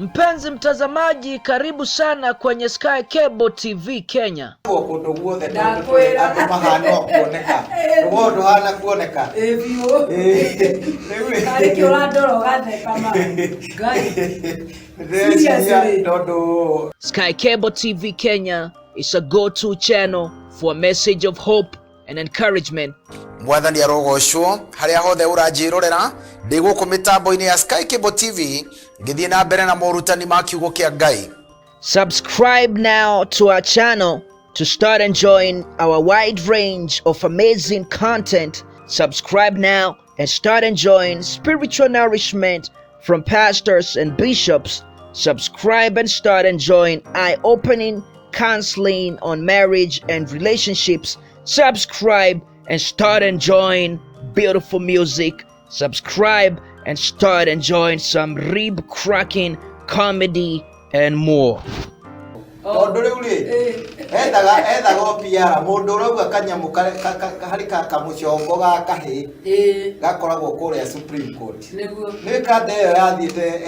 Mpenzi mtazamaji, karibu sana kwenye Sky Cable TV Kenya. Kũndũ guothe tondũ Ndakwĩra. andũ mahana o kuoneka rũgongo ndũhana kuoneka. Ĩ biũ. Rĩu Tarĩ kĩ ũrandora ũgatheka ma. Ngai. ndĩreciria Seriously. tondũ Sky Cable TV Kenya is a go-to channel for a message of hope and encouragement. Mwathani arogocwo harĩa hothe ũranjĩrorera ndĩ gũkũ mĩtambo-inĩ ya Sky Cable TV ngĩthiĩ na mbere na morutani ma kiugo kĩa Ngai. Subscribe now to our channel to start enjoying our wide range of amazing content. Subscribe now and start enjoying spiritual nourishment from pastors and bishops. Subscribe and start enjoying eye opening counseling on marriage and relationships. Subscribe and start enjoying beautiful music. Subscribe and start enjoying some rib cracking comedy and more. Tondũ rĩu rĩ ethaga o PR mũndũ ũrauga kanyamũ harĩ kamũcongo ga kahĩ Ĩ. gakoragwo kũrĩa Supreme Court. Nĩguo. Nĩ kanda ĩyo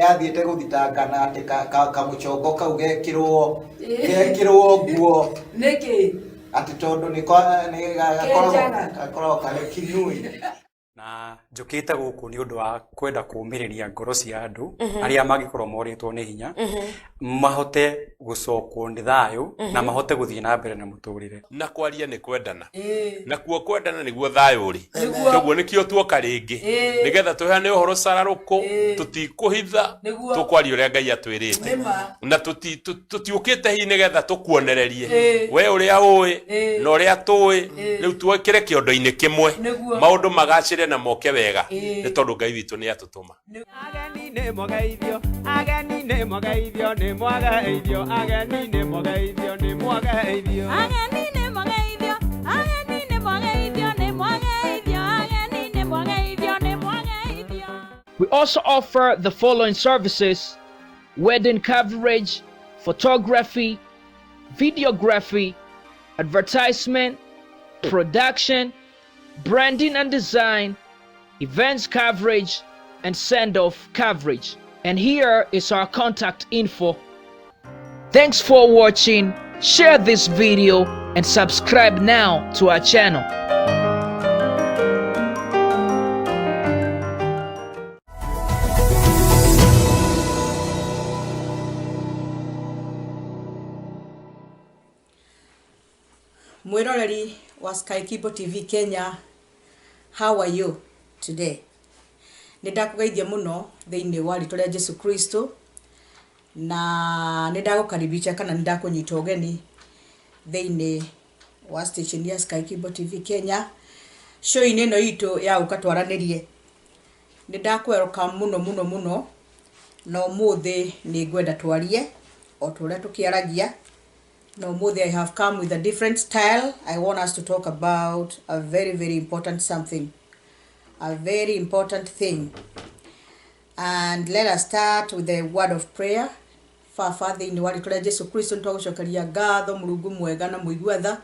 yathiĩte gũthitangana atĩ kamũcongo kau gekĩrwo gekĩrwo nguo Nĩkĩ? atĩ tondũ nĩ nĩ gakoragwo Kenjaga. gakoragwo karĩ kinui. Na njũkĩte gũkũ nĩ ũndũ wa kwenda kũũmĩrĩria ngoro cia andũ arĩa mangĩkorwo morĩtwo nĩ hinya, mahote gũcokwo nĩ thayũ na mahote gũthiĩ na mbere na mũtũrĩre. Na kwaria nĩ kwendana. Ĩ. Nakuo kwendana nĩguo thayũ ũrĩ. Nĩguo. Koguo nĩkĩo tuoka rĩngĩ Ĩĩ. nĩgetha tũheane ũhoro cararũkũ. Ĩĩ. Tũtikũhitha. Nĩguo. Tũkwaria ũrĩa Ngai atwĩrĩte. Nĩma. Na tũtiũkĩte hihi nĩgetha tũkuonererie Ĩĩ. we ũrĩa ũĩ Ĩĩ. na ũrĩa tũĩ. Ĩĩ. Rĩu twekĩre kĩondo-inĩ kĩmwe. Nĩguo. Maũndũ magacĩre na moke wega. Ĩĩ. Nĩ tondũ Ngai witũ nĩ atũtũma. Ageni nĩ mwageithio, ageni nĩ mwageithio, nĩ mwageithio, ageni nĩ mwageithio, nĩ mwageithio. Ageni nĩ mwageithio, ageni nĩ mwageithio, nĩ mwageithio, ageni nĩ mwageithio, nĩ mwageithio. We also offer the following services: wedding coverage, photography, videography, advertisement, production, branding and design, events coverage, and send-off coverage. And here is our contact info. Thanks for watching. Share this video and subscribe now to our channel. Mwiroreri wa Sky Cable TV Kenya, how are you today? Nĩ ndakũgeithia mũno thĩinĩ wa rĩtwa rĩa Jesu Kristo na nĩ ndagũkaribisha kana nĩ ndakũnyita ũgeni thĩinĩ wa station ya Sky Cable TV Kenya show-inĩ ĩno itũ ya ũka twaranĩrie. Nĩ ndakwerũka mũno mũno mũno na ũmũthĩ nĩ ngwenda twarie o ta ũrĩa tũkĩaragia. No, ũmũthĩ I have come with a different style. I want us to talk about a very, very important something. A very important thing. And let us start with the word of prayer. Baba thĩinĩ wa rĩtwa rĩa Jesu Kristo nĩ twagũcokeria ngatho Mũrungu mwega na mũigua tha.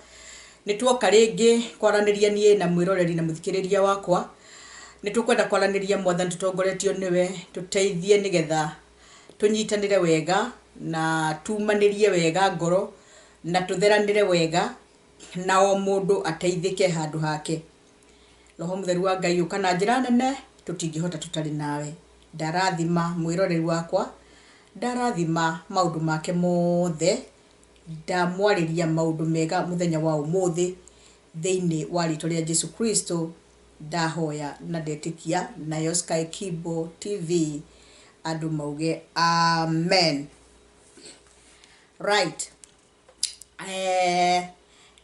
Nĩ tuoka rĩngĩ kwaranĩria niĩ na mwĩroreri na mũthikĩrĩria wakwa. Nĩ tũkwenda kwaranĩria Mwathani tũtongoretio nĩwe, tũteithie nĩgetha tũnyitanĩre wega na tumanĩrie wega ngoro na tũtheranĩre wega na o mũndũ ateithĩke handũ hake. Roho Mũtheru wa Ngai ũka na njĩra nene tũtingĩhota tũtarĩ nawe. Ndarathima mwĩroreri wakwa, ndarathima maũndũ make mothe, ndamwarĩria maũndũ mega mũthenya wa ũmũthĩ thĩinĩ wa rĩtwa rĩa Jesu Kristo ndahoya na ndetĩkia nayo Sky Cable TV andũ mauge amen. Right.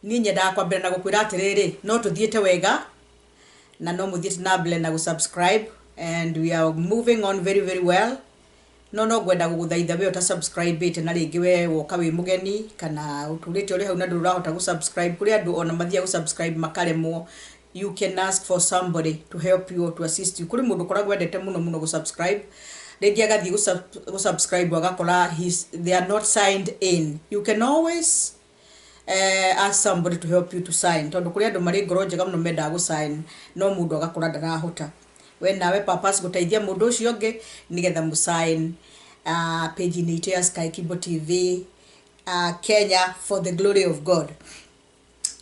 Niĩ nyendaga kwambĩra na gũkwĩra atĩrĩrĩ, no tũthiĩte wega na no mũthiĩte na mbere na gũ-subscribe and we are moving on very very well. No ngwenda gũgũthaitha we ũta-subscribe-ĩte na rĩngĩ we woka wĩ mũgeni kana ũtũrĩte ũrĩ hau na ndũrĩ ũrahota gũ-subscribe. Kũrĩ andũ ona mathiaga gũ-subscribe makaremwo. You can ask for somebody to help you or to assist you. Kũrĩ mũndũ ũkoragwo endete mũno mũno gũ-subscribe, rĩngĩ agathiĩ gũ-subscribe agakora they are not signed in. You can always ask somebody to help you to sign, tondũ kũrĩ andũ marĩ ngoro njega mũno mendaga gũ sign no mũndũ agakora ndarahota. We nawe purpose gũteithia mũndũ ũcio ũngĩ nĩgetha mũ sign Page-inĩ itũ ya Sky Kibo TV Kenya, for the glory of God.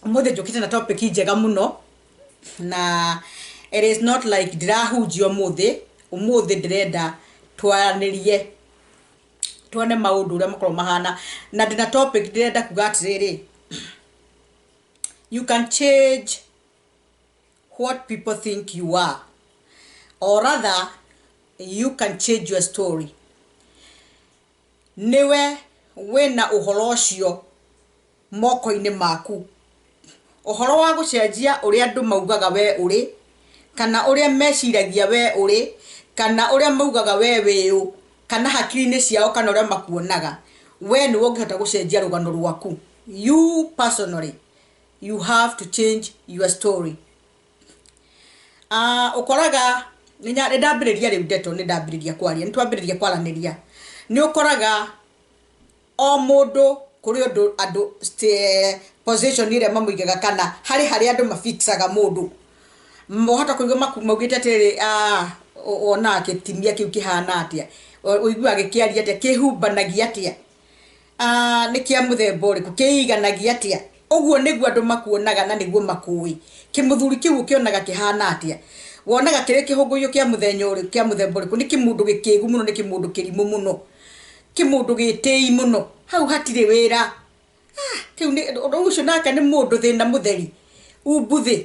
Ũmũthĩ njũkĩte na topic njega mũno, na it is not like ndĩrahunjia ũmũthĩ. Ũmũthĩ ndĩrenda twaranĩrie, tuone maũndũ ũrĩa makorwo mahana, na ndĩna topic ndĩrenda kuga atĩrĩrĩ: you can change what people think you are, or rather, you can change your story. Nĩwe wĩna ũhoro ũcio moko-inĩ maku, ũhoro wa gũcenjia ũrĩa andũ maugaga we ũrĩ, kana ũrĩa meciragia we ũrĩ, kana ũrĩa maugaga we wĩũ, kana hakiri-inĩ ciao, kana ũrĩa makuonaga. We nĩwe ũngĩhota gũcenjia rũgano rwaku. You personally, you have to change your story. Ũkoraga nĩ ndambĩrĩria rĩu ndeto, nĩ ndambĩrĩria kwaria, nĩ twambĩrĩria kwaranĩria, nĩ ũkoraga o mũndũ kũrĩ ũndũ andũ position ĩrĩa mamũigaga, kana harĩ harĩa andũ mafixaga mũndũ. Wahota kũigua maugĩte atĩrĩrĩ, "Ah, wonaga kĩtimia kĩu kĩhana atĩa? Ũiguaga gĩkĩaria atĩa? Kĩhumbanagia atĩa? Ah, nĩ kĩa mũthemba ũrĩkũ? Kĩiganagia atĩa?" Ũguo nĩguo andũ makuonaga na nĩguo makũĩ. Kĩmũthuri kĩu ũkĩonaga kĩhana atĩa? Wonaga kĩrĩ kĩhũngũyũ kĩa mũthenya ũrĩkũ, kĩa mũthemba ũrĩkũ? Nĩ kĩmũndũ gĩkĩgu mũno, nĩ kĩmũndũ kĩrimũ mũno, kĩmũndũ gĩtĩi mũno, hau hatirĩ wĩra. Ah, kĩu nĩ ũndũ ũcio nake nĩ mũndũ thĩna mũtheri, umbuthĩ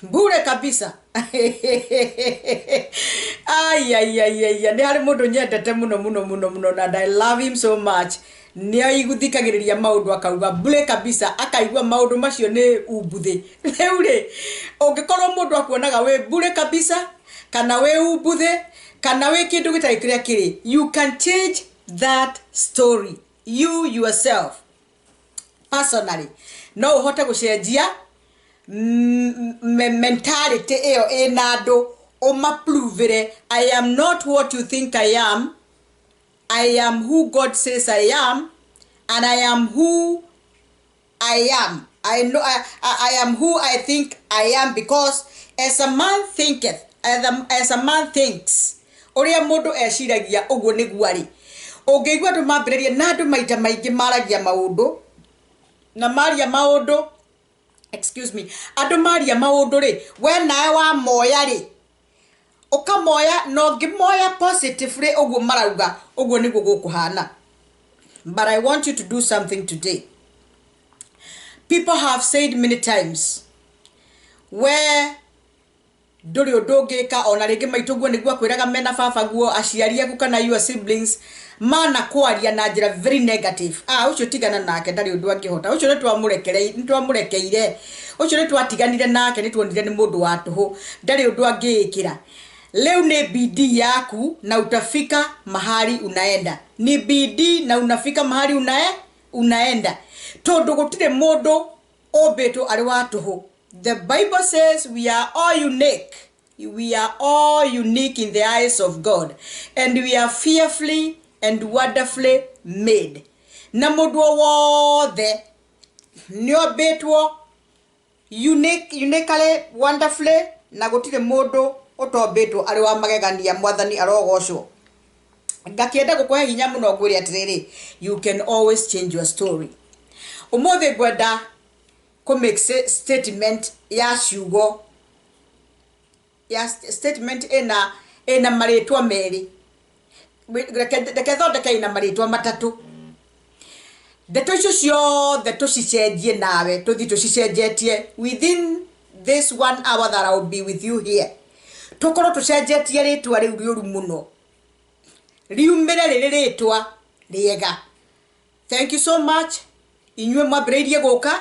bure kabisa. Ai ai ai ai, nĩ harĩ mũndũ nyendete mũno mũno mũno mũno, na and I love him so much. Nĩ aiguthikagĩrĩria maũndũ akauga bure kabisa, akaigua maũndũ macio nĩ umbuthĩ. Rĩu rĩ, ũngĩkorwo mũndũ akuonaga wĩ bure kabisa, kana wĩ umbuthĩ, kana wĩ kĩndũ gĩtarĩ kĩrĩa kĩrĩ, you can change that story. You yourself personally no ũhote gũcenjia mentality ĩyo ĩna andũ, ũmapruvĩre, "I am not what you think I am. I am who God says I am, and I am who I am. I know I am who I think I am, because as a man thinketh, as a man thinks," ũrĩa mũndũ eciragia ũguo nĩguo arĩ. Ũngĩigua andũ mambĩrĩria, na andũ maita maingĩ maragia maũndũ, na maria maũndũ, excuse me, andũ maria maũndũ rĩ, we nawe wamoya rĩ, ũkamoya na ũngĩmoya positively ũguo marauga, ũguo nĩguo gũkũhana. But I want you to do something today. People have said many times, we ndũrĩ ũndũ ũngĩka. Ona rĩngĩ maitũ guo nĩguo akwĩraga mena baba guo, aciari aku kana your siblings mana kwaria na njĩra very negative: "Ah, ũcio tigana nake, ndarĩ ũndũ angĩhota. Ũcio nĩ twamũrekeire, ũcio nĩ twatiganire nake, nĩ tuonire nĩ mũndũ wa tũhũ, ndarĩ ũndũ angĩĩkĩra." Leo nĩ bidii yaku na utafika mahali unaenda. Ni bidii na unafika mahali unaenda, tondũ gũtirĩ mũndũ ũmbĩtwo arĩ wa tũhũ. The Bible says we are all unique. We are all unique in the eyes of God, and we are fearfully and wonderfully made. Na mũndũ o wothe nĩ ombĩtwo unique, uniquely, wonderfully, na gũtirĩ mũndũ ũtombĩtwo arĩ wa magegania. Mwathani arogocwo. Ngakĩenda gũkũhe hinya mũno, ngwĩre atĩrĩrĩ, you can always change your story. Ũmũthĩ ngwenda kũ make statement ya ciugo ya statement ĩna marĩtwa merĩ. Reke thondeke ĩna marĩtwa matatũ. Ndeto icio ciothe tũcicenjie nawe, tũthiĩ tũcicenjetie within this one hour that I will be with you here. Tũkorwo tũcenjetie rĩtwa rĩu rĩũru mũno, riumĩre rĩrĩ rĩtwa rĩega. Thank you so much, inyuĩ mwambĩrĩirie gũka.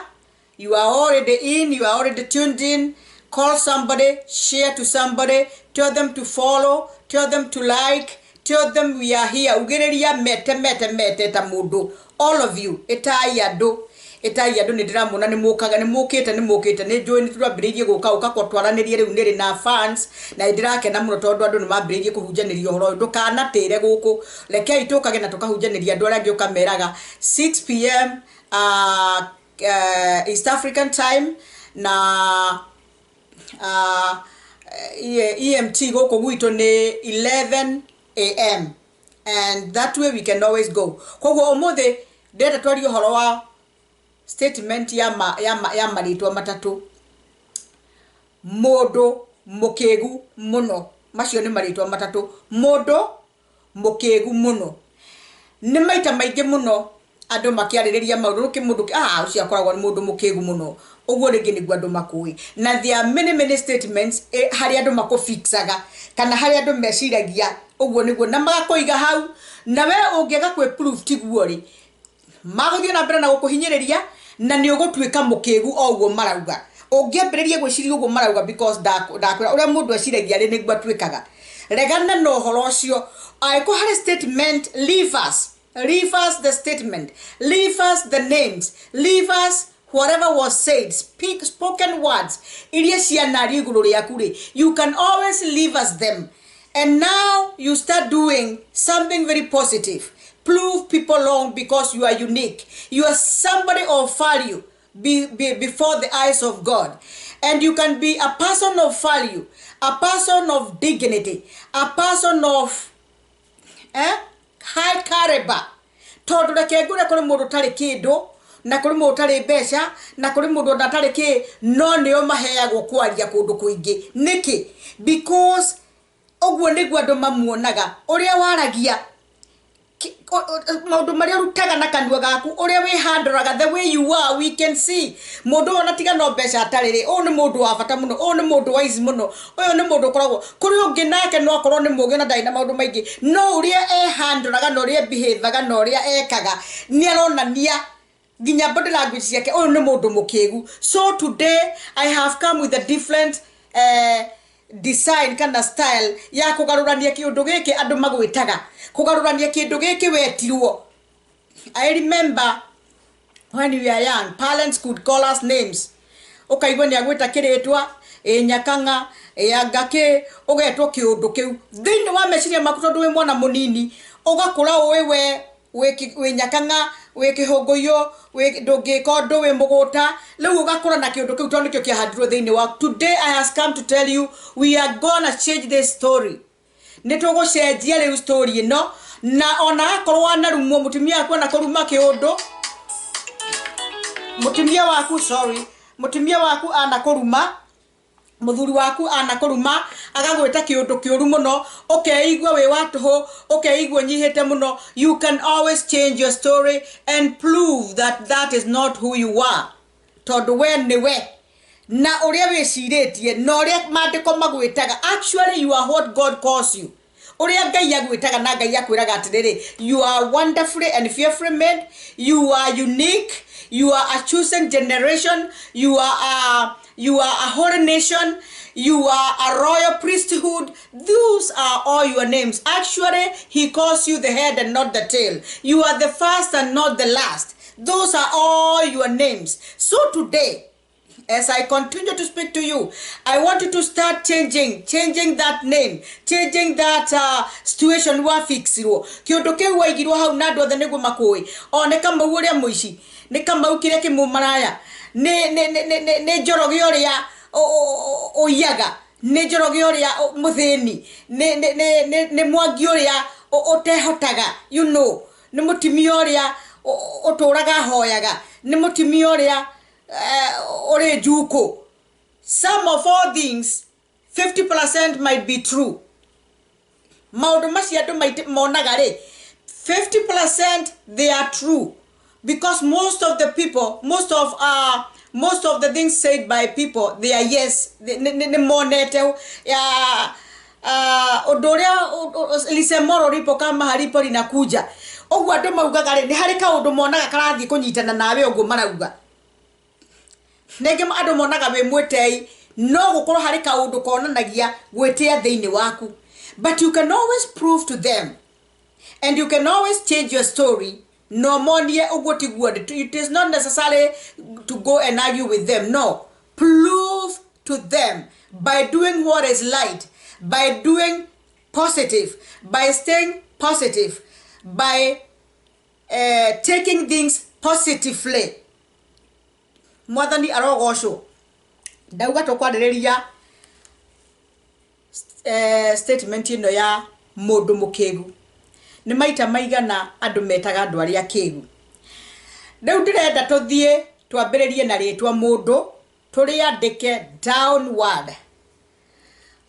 You are already in, you are already tuned in. Call somebody, share to somebody, tell them to follow, tell them to like, tell them we are here. Ugĩrĩria mete mete mete ta mũndũ. All of you, ĩtai andũ, ĩtai andũ. Nĩ ndĩramona nĩ mũkaga, nĩ mũkĩte, nĩ mũkĩte. Nĩ njũĩ nĩ tũrambĩrĩirie gũka ũka kwa twaranĩrie. Rĩu nĩrĩ na fans na nĩ ndĩrakena mũno tondũ andũ nĩ mambĩrĩirie kũhunjanĩria ũhoro ũyũ. Ndũkanatĩre gũkũ, rekei tũkage na tũkahunjanĩria andũ arĩa angĩ, ũkameraga 6 p.m. East African time na EMT gũkũ gwitũ nĩ 11 a.m. And that way we can always go. Koguo umuthi ndĩrenda twarie ũhoro wa statement ya marĩtwa matatũ. Mũndũ mũkĩgu mũno. Macio nĩ marĩtwa matatũ. Mũndũ mũkĩgu mũno. Nĩ maita maingĩ mũno andũ makĩarĩrĩria maũndũ rũkĩ mũndũ ũcio akoragwo nĩ mũndũ mũkĩgu mũno. Ũguo rĩngĩ nĩguo andũ makũĩ. Na there are many many statements harĩa andũ makũfixaga kana harĩa andũ meciragia ũguo nĩguo na magakũiga hau, na we ũngĩaga kwĩ proof tiguo rĩ, magũthiĩ na mbere na gũkũhinyĩrĩria na nĩ ũgũtuĩka mũkĩgu o ũguo marauga. Ũngĩambĩrĩria gwĩciria ũguo marauga, because ndakwĩra ũrĩa mũndũ eciragia rĩ nĩguo atuĩkaga. Regana na ũhoro ũcio. Angĩkorwo harĩ statement, leave us. Leave us the statement. Leave us the names. Leave us whatever was said. Speak spoken words. Iria cianario igũrũ rĩaku rĩ, you can always leave us them. And now you start doing something very positive. Prove people wrong because you are unique. You are somebody of value before the eyes of God. And you can be a person of value, a person of dignity, a person of high caliber. Tondũ reke ngwĩre kũrĩ mũndũ ũtarĩ kĩndũ, na kũrĩ mũndũ ũtarĩ mbeca, na kũrĩ mũndũ ona atarĩ kĩ, no nĩo maheagwo kwaria kũndũ kũingĩ. Nĩkĩ? Because ũguo nĩguo andũ mamuonaga. Ũrĩa waragia, maũndũ marĩa ũrutaga na kanua gaku, ũrĩa wĩhandũraga, the way you are, we can see. Mũndũ ũyũ ona tiga no mbeca atarĩ rĩ, ũyũ nĩ mũndũ wa bata mũno, ũyũ nĩ mũndũ wise mũno, ũyũ nĩ mũndũ ũkoragwo. Kũrĩ ũngĩ nake no akorwo nĩ mũũgĩ na ndarĩ na maũndũ maingĩ, no ũrĩa ehandũraga na ũrĩa behaviaga na ũrĩa ekaga, nĩ aronania nginya body language ciake, ũyũ nĩ mũndũ mũkĩgu. So today I have come with a different design kana style ya kũgarũrania kĩũndũ gĩkĩ andũ magwĩtaga, kũgarũrania kĩndũ gĩkĩ wetirwo. I remember when we were young, parents could call us names. Ũkaigua nĩ agwĩta kĩrĩtwa, ĩ nyakang'a, ĩ anga kĩ, ũgetwo kĩũndũ kĩu. Thĩinĩ wa meciria maku tondũ wĩ mwana mũnini, ũgakũra ũĩ we wĩ nyakang'a, wĩ kĩhũngũyũ, wĩ ndũngĩka ũndũ, wĩ mũgũta. Rĩu ũgakũra na kĩũndũ kĩu tondũ nĩkĩo kĩahandirwo thĩinĩ waku. Today I has come to tell you we are gonna change this story. Nĩ tũgũcenjia rĩu story ĩno, na ona akorwo wanarumwo, mũtumia waku anakũruma kĩũndũ, mũtumia waku, sorry, mũtumia waku anakũruma, mũthuri waku anakũruma, agagwĩta kĩũndũ kĩũru mũno, ũkeigua wĩ wa tũhũ, ũkeigua ũnyihĩte mũno. You can always change your story and prove that that is not who you are. Tondũ we nĩ we. Na ũrĩa wĩcirĩtie, na ũrĩa maandĩko magwĩtaga, actually you are what God calls you. Ũrĩa Ngai agwĩtaga na Ngai akwĩraga atĩrĩrĩ, you are wonderfully and fearfully made, you are unique, you are a chosen generation, you are a holy nation, you are a royal priesthood. Those are all your names. Actually, he calls you the head and not the tail. You are the first and not the last. Those are all your names. So today, as I continue to speak to you, I want you to start changing that name, changing that situation wa fixirwo. Kĩũndũ kĩu waigirwo hau na andũ othe nĩguo makũĩ. O nĩ Kamau ũrĩa mũici, nĩ Kamau kĩrĩa kĩmũmaraya, nĩ Njoroge ũrĩa ũiyaga, nĩ Njoroge ũrĩa mũthĩni, nĩ Mwangi ũrĩa ũtehotaga, nĩ mũtumia ũrĩa ũtũraga ahoyaga, nĩ mũtumia ũrĩa ũrĩ njukũ. Some of all things, 50% might be true. Maũndũ macio andũ monaga rĩ, 50% they are true, because most of the people, most of the things said by people, they are yes, nĩ monete ya ũndũ ũrĩa lisemoro lipo kama halipo linakuja. Ũguo andũ maugaga rĩ, nĩ harĩ kaũndũ monaga karathiĩ kũnyitana nawe ũguo marauga. Rĩngĩ andũ monaga wĩ mwĩtĩi, no gũkorwo harĩ kaũndũ konanagia gwĩtĩa thĩinĩ waku. But you can always prove to them, and you can always change your story. No monie ũguo tiguo. It is not necessary to go and argue with them. No, prove to them by doing what is right, by doing positive, by staying positive, by taking things positively. Mwathani arogocwo. Ndauga tũkwarĩrĩria statement ĩno ya mũndũ mũkĩgu. Nĩ maita maigana andũ metaga andũ arĩa akĩgu. Rĩu ndĩrenda tũthiĩ twambĩrĩrie na rĩtwa mũndũ, tũrĩandĩke downward.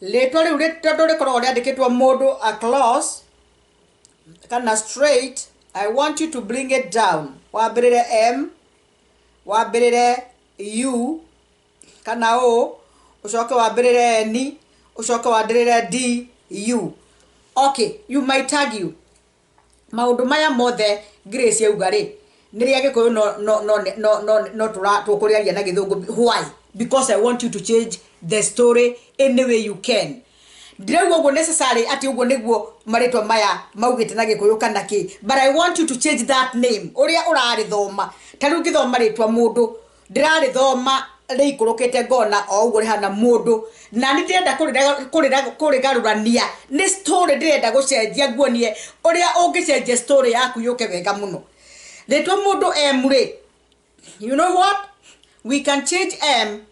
Rĩtwa rĩu tondũ rĩkoragwo rĩandĩkĩtwo mũndũ across kana straight, I want you to bring it down. Wambĩrĩre M, wambĩrĩre U kana O, ũcoke wambĩrĩre N, ũcoke wambĩrĩre D, U. Okay, you might argue maũndũ maya mothe Grace auga rĩ, nĩ rĩa Gĩkũyũ, no no no no no no tũkũrĩaria na Gĩthũngũ. Why? Because I want you to change the story any way you can. Ndirauga ũguo necessary atĩ ũguo nĩguo marĩtwa maya maugĩte na Gĩkũyũ kana kĩ, but I want you to change that name ũrĩa ũrarĩthoma. Ta rĩu ngĩthoma rĩtwa mũndũ, ndĩrarĩthoma rĩikũrũkĩte ngona o ũguo rĩhana mũndũ, na nĩ ndĩrenda kũrĩgarũrania. Nĩ story ndĩrenda gũcenjia, nguonie ũrĩa ũngĩcenjia story yaku yũke wega mũno. Rĩtwa mũndũ, M rĩ, you know what, we can change M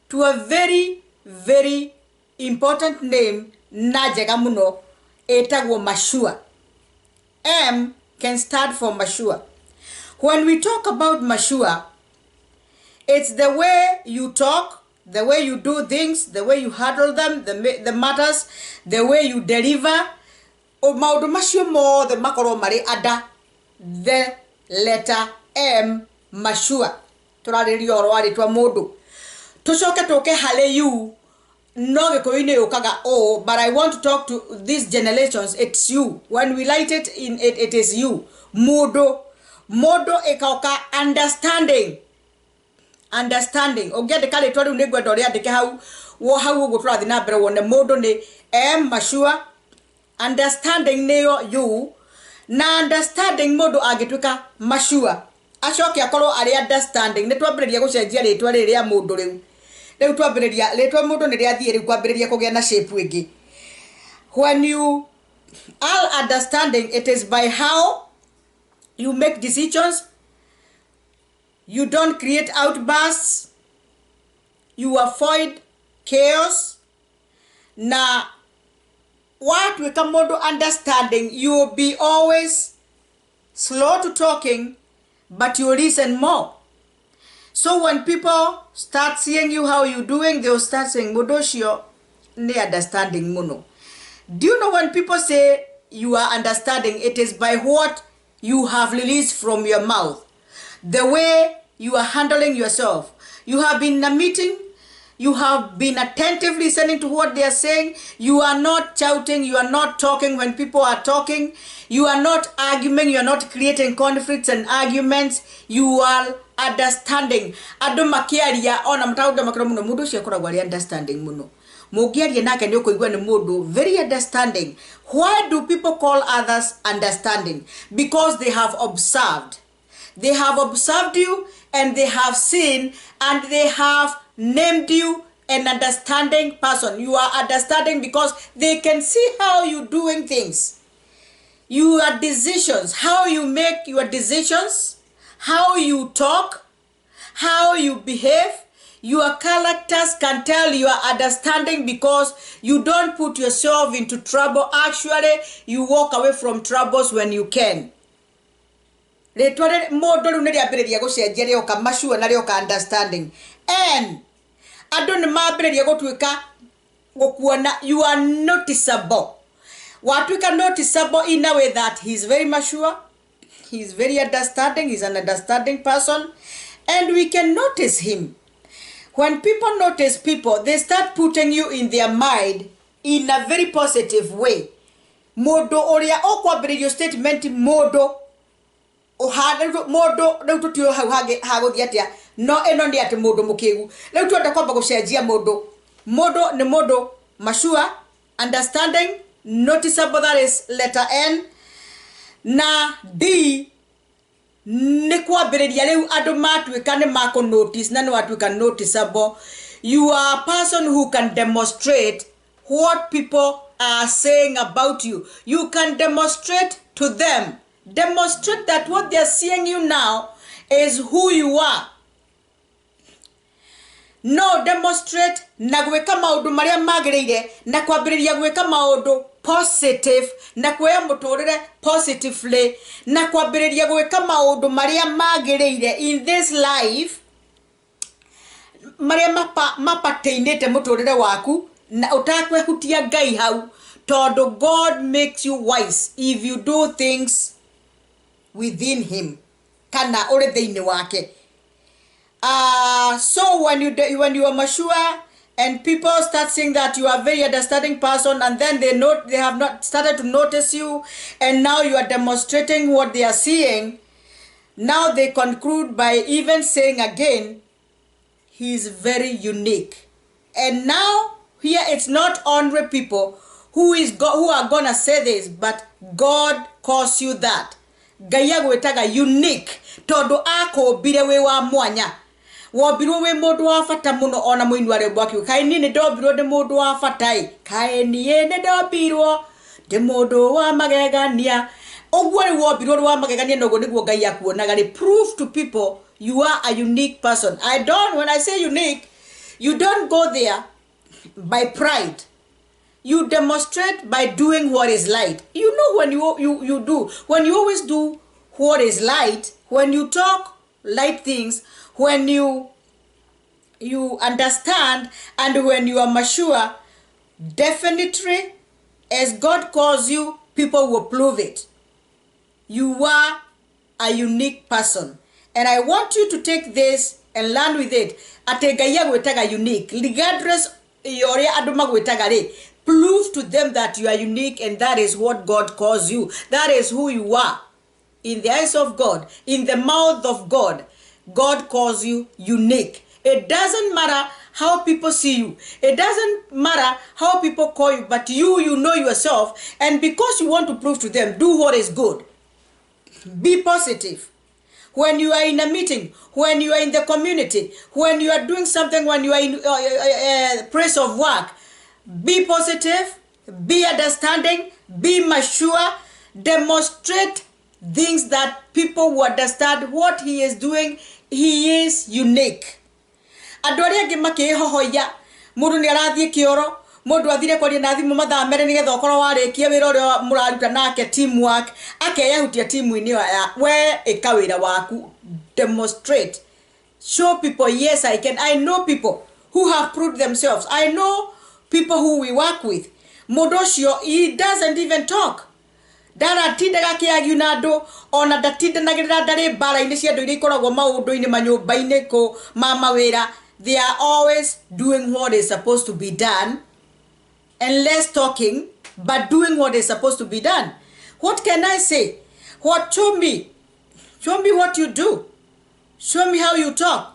to a very very important name na njega mũno ĩtagwo Mashua. M can stand for Mashua. When we talk about Mashua, it's the way you talk, the way you do things, the way you handle them, the matters, the way you deliver. O maũndũ macio mothe makorwo marĩ under the letter M, Mashua. Tũrarĩrĩria ũhoro wa rĩtwa mũndũ. Tũcoke tũke harĩ U. No Gĩkũyũ-inĩ yũkaga O, but I want to talk to these generations. It's you. When we write it in it, it is you. Mũndũ, mũndũ ĩkoka understanding. Understanding, ũngĩandĩka rĩtwa rĩu, nĩ ngwenda ũrĩandĩke hau wo hau ũguo tũrathiĩ na mbere, wone mũndũ nĩ M, Mashua. Understanding nĩyo U, na understanding, mũndũ angĩtuĩka mashua acoke akorwo arĩ understanding, nĩ twambĩrĩria gũcenjia rĩtwa rĩrĩ rĩa mũndũ. Rĩu twambĩrĩria rĩtwa mũndũ nĩ rĩathiĩ rĩu kwambĩrĩria kũgĩa na shape ĩngĩ. When you are understanding, it is by how you make decisions. You don't create outbursts, you avoid chaos, na watuĩka mũndũ understanding, you will be always slow to talking, but you listen more. So when people start seeing you, how you doing, they will start saying, "Mũndũ ũcio nĩ understanding mũno." Do you know, when people say you are understanding, it is by what you have released from your mouth, the way you are handling yourself. You have been in a meeting, you have been attentive listening to what they are saying. You are not shouting, you are not talking when people are talking, you are not arguing, you are not creating conflicts and arguments. You are understanding. Andũ makĩaria ona mataũndũ makĩra mũno, mũndũ ũcio akoragwo arĩ understanding mũno. Mũngĩaria nake nĩ ũkũigua nĩ mũndũ very understanding. Why do people call others understanding? Because they have observed. They have observed you and they have seen and they have named you an understanding person. You are understanding because they can see how you doing things, your decisions, how you make your decisions, how you talk, how you behave. Your characters can tell you are understanding because you don't put yourself into trouble. Actually, you walk away from troubles when you can. Rĩtwa mũndũ rĩu nĩ rĩambĩrĩria gũcenjia, rĩoka mashua na rĩoka understanding. N, andũ nĩ mambĩrĩria gũtuĩka gũkuona, you are noticeable. Watuĩka noticeable in a way that he is very mature, he is very understanding, he's an understanding person, and we can notice him. When people notice people, they start putting you in their mind in a very positive way. Mũndũ ũrĩa ũkwambĩrĩrio statement mũndũ ũhana mũndũ, rĩu tũtiũĩ hau hangĩ hagũthiĩ atĩa, no ĩno nĩ atĩ mũndũ mũkĩgu. Rĩu twenda kwamba gũcenjia mũndũ. Mũndũ nĩ mũndũ mashua, understanding, noticeable, that is letter N. Na D nĩ kwambĩrĩria rĩu andũ matuĩka nĩ makũ notice, na nĩ watuĩka noticeable. You are a person who can demonstrate what people are saying about you. You can demonstrate to them, demonstrate that what they are seeing you now is who you are. No demonstrate na gwĩka maũndũ marĩa magĩrĩire na kwambĩrĩria gwĩka maũndũ. Positive na kuoya mũtũrĩre positively na kwambĩrĩria gwĩka maũndũ marĩa magĩrĩire in this life, marĩa mapatainĩte mũtũrĩre waku na ũtakwehutia Ngai hau, tondũ God makes you wise if you do things within him kana ũrĩ thĩinĩ wake. So when you are mature and people start seeing that you are a very understanding person, and then they note they have not started to notice you, and now you are demonstrating what they are seeing, now they conclude by even saying again, "He is very unique." And now here it's not only people who are gonna say this, but God calls you that. Ngai agwĩtaga unique tondũ akũmbire wĩ wa mwanya, wombirwo wĩ mũndũ wa bata mũno. Ona mũini wa rwĩmbo akiuga, "Kaĩ niĩ nĩ ndombirwo ndĩ mũndũ wa bata ĩ, kaĩ niĩ nĩ ndombirwo ndĩ mũndũ wa magegania." Ũguo rĩu wombirwo ũrĩ wa magegania, noguo nĩguo Ngai akuonaga rĩ. Prove to people you are a unique person. I don't When I say unique, you don't go there by pride. You demonstrate by doing what is right. When you do, when you always do what is right, when you talk right things, when you understand and when you are mature, definitely, as God calls you, people will prove it. You are a unique person, and I want you to take this and learn with it, atĩ Ngai agwĩtaga unique regardless ya ũrĩa andũ magwĩtaga rĩ. Prove to them that you are unique, and that is what God calls you. That is who you are in the eyes of God, in the mouth of God. God calls you unique. It doesn't matter how people see you. It doesn't matter how people call you, but you know yourself. And because you want to prove to them, do what is good. Be positive. When you are in a meeting, when you are in the community, when you are doing something, when you are in place of work, be positive, be understanding, be mature, demonstrate things that people will understand what he is doing. He is unique. Andũ arĩa angĩ makĩhohoia, mũndũ nĩ arathiĩ kĩoro, mũndũ athire kwaria na thimũ mathaa 2 nĩgetha ũkorwo warĩkia wĩra ũrĩa mũraruta nake teamwork, akeyehutia timu-inĩ ĩyo ya we. Ĩka wĩra waku, demonstrate, show people, "Yes, I can." I know people who have proved themselves. I know people who we work with. Mũndũ ũcio, he doesn't even talk, ndaratindaga akĩagiu na andũ, ona ndatindanagĩrĩra, ndarĩ mbara-inĩ cia andũ iria ikoragwo maũndũ-inĩ manyũmba-inĩ kũ ma mawĩra. They are always doing what is supposed to be done and less talking, but doing what is supposed to be done. What can I say? What Show me, show me what you do. Show me how you talk.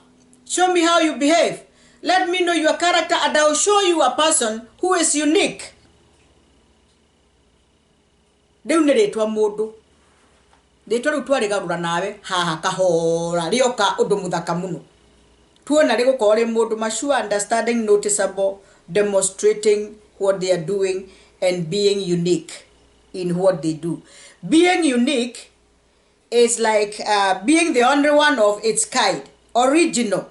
Show me how you behave. Let me know your character, and I'll show you a person who is unique. Rĩu nĩ rĩtwa mũndũ, rĩtwa rĩu twarĩgarũra nawe haha kahora rĩoka ũndũ mũthaka mũno. Tuona rĩgũkorwo rĩ mũndũ mature, understanding, noticeable, demonstrating what they are doing and being unique in what they do. Being unique is like being the only one of its kind, original,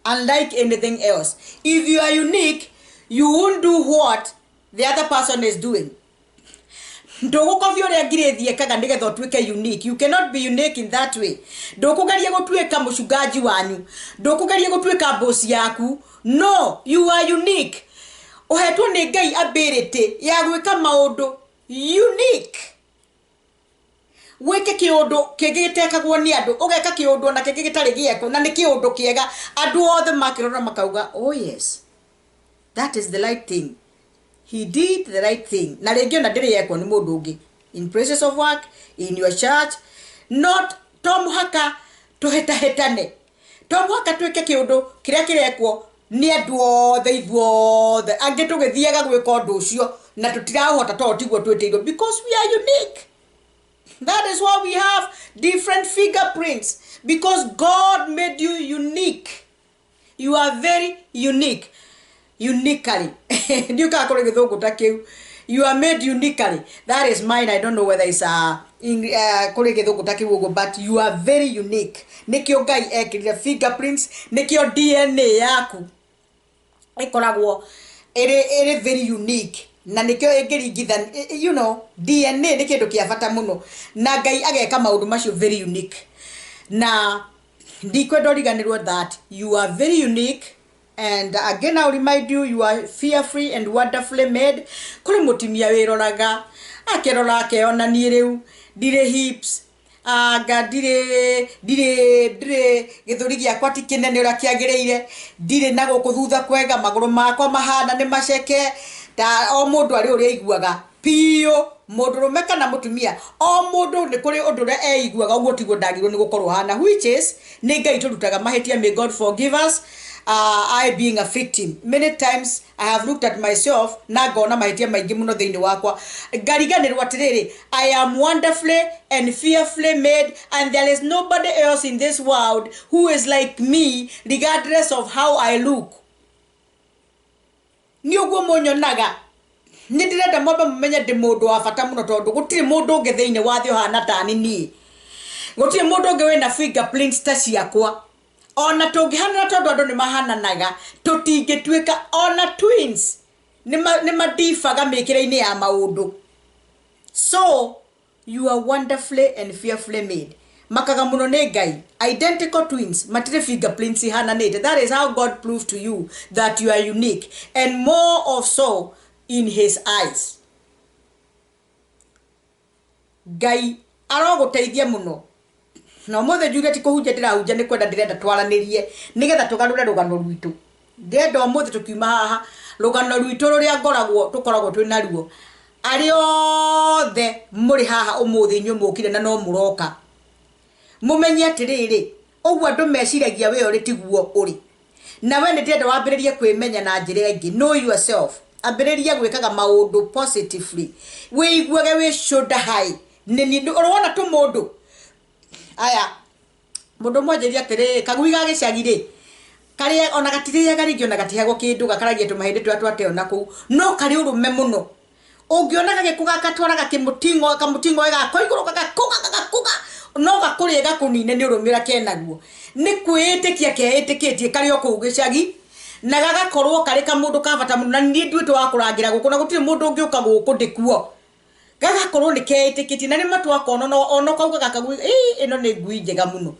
unlike anything else. If you are unique, you won't do what the other person is doing. Ndũgũkobia ũrĩa ngirĩthi ekaga nĩgetha ũtuĩke unique. You cannot be unique in that way. Ndũkũgeria gũtuĩka mũcungaji wanyu, ndũkũgeria gũtuĩka boss yaku. No, you are unique. Ũhetwo nĩ Ngai ability ya gwĩka maũndũ unique, wĩke kĩũndũ kĩngĩ gĩtekagwo nĩ andũ, ũgeka kĩũndũ ona kĩngĩ gĩtarĩ gĩekwo, na nĩ kĩũndũ kĩega. Andũ othe makĩrora makauga, "Oh yes, that is the right thing. He did the right thing." Na rĩngĩ ona ndĩrĩ yekwo nĩ mũndũ ũngĩ in places of work, in your church. Not to mũhaka tũhĩtahĩtane, to mũhaka twĩke kĩũndũ kĩrĩa kĩrekwo nĩ andũ othe. Ithuothe angĩ tũgĩthiaga gwĩka ũndũ ũcio na tũtirahota tondũ tiguo twĩtĩirwo, because we are unique. That is why we have different fingerprints, because God made you unique. You are very unique. Uniquely. Ndiũkaga kũrĩ gĩthũngũ ta kĩu. You are made uniquely. That is mine. I don't know whether it's kũrĩ gĩthũngũ ta kĩu ũguo, but you are very unique. Nĩkĩo Ngai ekĩrire fingerprints, nĩkĩo DNA yaku ĩkoragwo ĩrĩ very unique. Na nĩkĩo ĩngĩringithania, DNA nĩ kĩndũ kĩa bata mũno, na Ngai ageka maũndũ macio very unique. Na ndikwenda ũriganĩrwo that you are very unique. And again, I remind you, you are fearfully and wonderfully made. Kũrĩ mũtumia wĩroraga, akerora, akeyona, niĩ rĩu ndirĩ hips, anga ndirĩ gĩthũri gĩakwa ti kĩnene ũrĩa kĩagĩrĩire, ndirĩ na gũkũ thutha kwega, magũrũ makwa mahana nĩ maceke. Ta o mũndũ arĩ ũrĩa aiguaga piũ, mũndũrũme kana mũtumia, o mũndũ nĩ kũrĩ ũndũ ũrĩa eiguaga ũguo tiguo ndagĩrĩirwo nĩ gũkorwo hana, which is nĩ Ngai tũrutaga mahĩtia. May God forgive us. I being a victim, many times I have looked at myself na ngona mahĩtia maingĩ mũno thĩinĩ wakwa, ngariganĩrwo atĩrĩrĩ, I am wonderfully and fearfully made, and there is nobody else in this world who is like me, regardless of how I look. Nĩ ũguo mũnyonaga, nĩ ndĩrenda mwambe mũmenye ndĩ mũndũ wa bata mũno, tondũ gũtirĩ mũndũ ũngĩ thĩinĩ wa thĩ ũhana tani niĩ. Gũtirĩ mũndũ ũngĩ wĩna fingerprints ta ciakwa. Ona tũngĩhanana, tondũ andũ nĩ mahananaga, tũtingĩtuĩka ona twins. Nĩ madibaga mĩkĩre-inĩ ya maũndũ. So you are wonderfully and fearfully made. Makaga mũno nĩ Ngai, identical twins matirĩ fingerprints ihananĩte. That is how God proved to you that you are unique and more of so in his eyes. Ngai arogũteithia mũno. Na ũmũthĩ njuge ti kũhunjia ndĩrahunjia, nĩ kwenda ndĩrenda twaranĩrie nĩgetha tũgarũre rũgano rwitũ. Ndĩrenda ũmũthĩ tũkiuma haha, rũgano rwitũ rũrĩa ngoragwo tũkoragwo twĩ naruo, arĩa othe mũrĩ haha ũmũthĩ, inyuĩ mũkire na no mũroka, mũmenye atĩrĩrĩ, ũguo andũ meciragia we ũrĩ tiguo ũrĩ. Na we nĩ ndĩrenda wambĩrĩrie kwĩmenya na njĩra ĩngĩ. Know yourself. Ambĩrĩria gwĩkaga maũndũ positively, wĩiguage wĩ shoulder high. Nĩ niĩ ũrona tũmũndũ aya, mũndũ ũmwe anjĩrire atĩrĩrĩ, kagui ga gĩcagi rĩ, karĩa ona gatirĩaga rĩngĩ, ona gatiheagwo kĩndũ, gakaragia tũmahĩndĩ tũrĩa twateo na kũu, no karĩ ũrũme mũno. Ũngĩona gagĩkũga, gatwaraga kĩmũting'o, kamũting'o gako igũrũ, gagakũga gagakũga, no gakũrĩe gakũnine nĩ ũrũme ũrĩa kenaguo. Nĩ kwĩĩtĩkia keĩtĩkĩtie karĩ o kũu gĩcagi, na gagakorwo karĩ kamũndũ ka bata mũno. Na niĩ nduĩtwo wa kũrangĩra gũkũ, na gũtirĩ mũndũ ũngĩũka gũkũ ndĩkuo. Gagakorwo nĩ keĩtĩkĩtie, na nĩ matwakona ona kauga gakagui, "Ĩ, ĩno nĩ ngui njega mũno.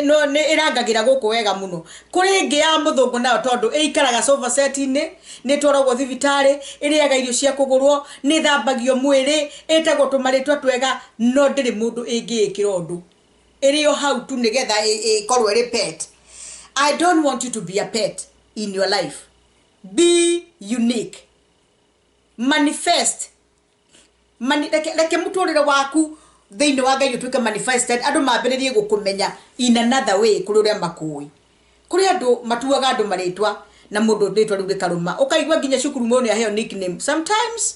No nĩ ĩrangagĩra gũkũ wega mũno." Kũrĩ ĩngĩ ya mũthũngũ nayo, tondũ ĩikaraga sofa set-inĩ, nĩ ĩtwaragwo thibitarĩ, ĩrĩaga irio cia kũgũrwo, nĩ ĩthambagio mwĩrĩ, ĩtagwo tũmarĩtwa twega, no ndĩrĩ mũndũ ĩngĩĩkĩra ũndũ. Ĩrĩ o hau tu nĩgetha ĩkorwo ĩrĩ pet. I don't want you to be a pet in your life. Be unique. Manifest. Reke mũtũrĩre waku thĩinĩ wa Ngai ũtuĩke manifested, andũ mambĩrĩrie gũkũmenya in another way kũrĩ ũrĩa makũĩ. Kũrĩ andũ matuaga andũ marĩtwa, na mũndũ rĩtwa rĩu rĩkarũma, ũkaigua nginya cukuru mũndũ nĩ aheo nickname. Sometimes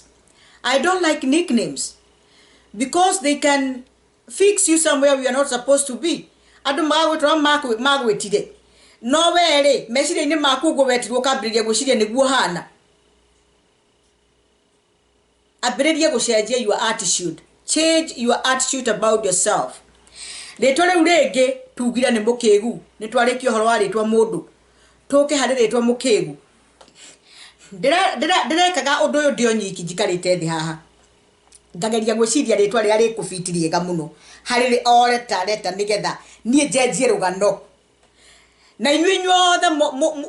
I don't like nicknames because they can fix you somewhere we are not supposed to be. Andũ magagwĩtwara magwĩtire, no we rĩ, meciria-inĩ maku ũguo wetirwo, ũkambĩrĩria gwĩciria nĩguo hana. Ambĩrĩria gũcenjia your attitude. Change your attitude about yourself. Rĩtwa rĩu rĩngĩ tugire nĩ mũkĩgu. Nĩ twarĩkia ũhoro wa rĩtwa mũndũ, tũke harĩ rĩtwa mũkĩgu. Ndĩrekaga ũndũ ũyũ ndĩ o nyiki, njikarĩte thĩ haha, ngageria gwĩciria rĩtwa rĩrĩa rĩkũbiti rĩega mũno harĩ o reta reta, nĩgetha niĩ njenjie rũgano. Na inyuĩ inyuothe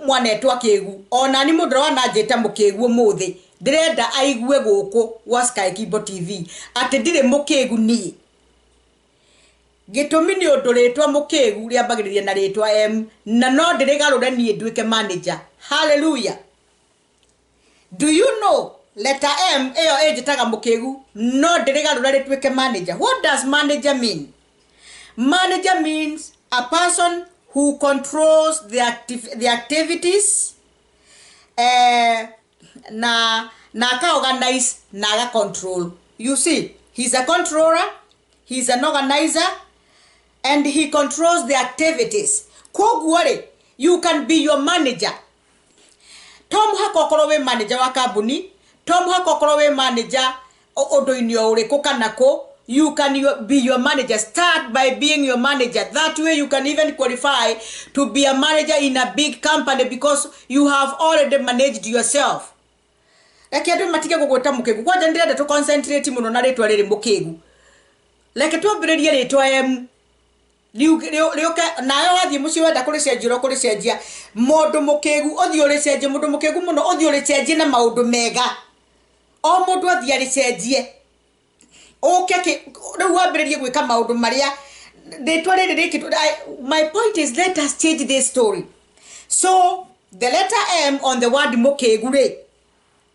mwanetwo akĩgu, ona ni mũndũ ũrĩa wananjĩta mũkĩgu, ũmũthĩ ndĩrenda aigue gũkũ gwa Sky Kimbo TV atĩ ndirĩ mũkĩgu niĩ. Gĩtũmi nĩ ũndũ rĩtwa mũkĩgu rĩambagĩrĩria na rĩtwa M, na no ndĩrĩgarũre niĩ nduĩke manager. Hallelujah. Do you know letter M ĩyo ĩnjĩtaga mũkĩgu, no ndĩrĩgarũre rĩtuĩke manager? What does manager mean? Manager means a person who controls the activities, na aka organize na aga control. You see, he's a controller, he's an organizer, and he controls the activities. Koguo rĩ, you can be your manager. To mũhaka ũkorwo wĩ manager wa kambuni, to mũhaka ũkorwo wĩ manager ũndũ-inĩ o ũrĩkũ kana kũ. You can be your manager. Start by being your manager. That way you can even qualify to be a manager in a big company because you have already managed yourself. Reke andũ matige gũgwĩta mũkĩgu. Kwanja nĩ ndĩrenda tũ concentrate mũno na rĩtwa rĩrĩ mũkĩgu. Reke twambĩrĩrie rĩtwa M rĩũke nawe wathiĩ mũciĩ wenda kũrĩcenjia ũrĩa ũkũrĩcenjia. Mũndũ mũkĩgu ũthiĩ ũrĩcenjie, mũndũ mũkĩgu mũno ũthiĩ ũrĩcenjie na maũndũ mega. O mũndũ athiĩ arĩcenjie. Ũke rĩu wambĩrĩrie gwĩka maũndũ marĩa rĩtwa rĩrĩ rĩkĩtwo. My point is, let us change this story. So the letter M on the word mũkĩgu rĩ,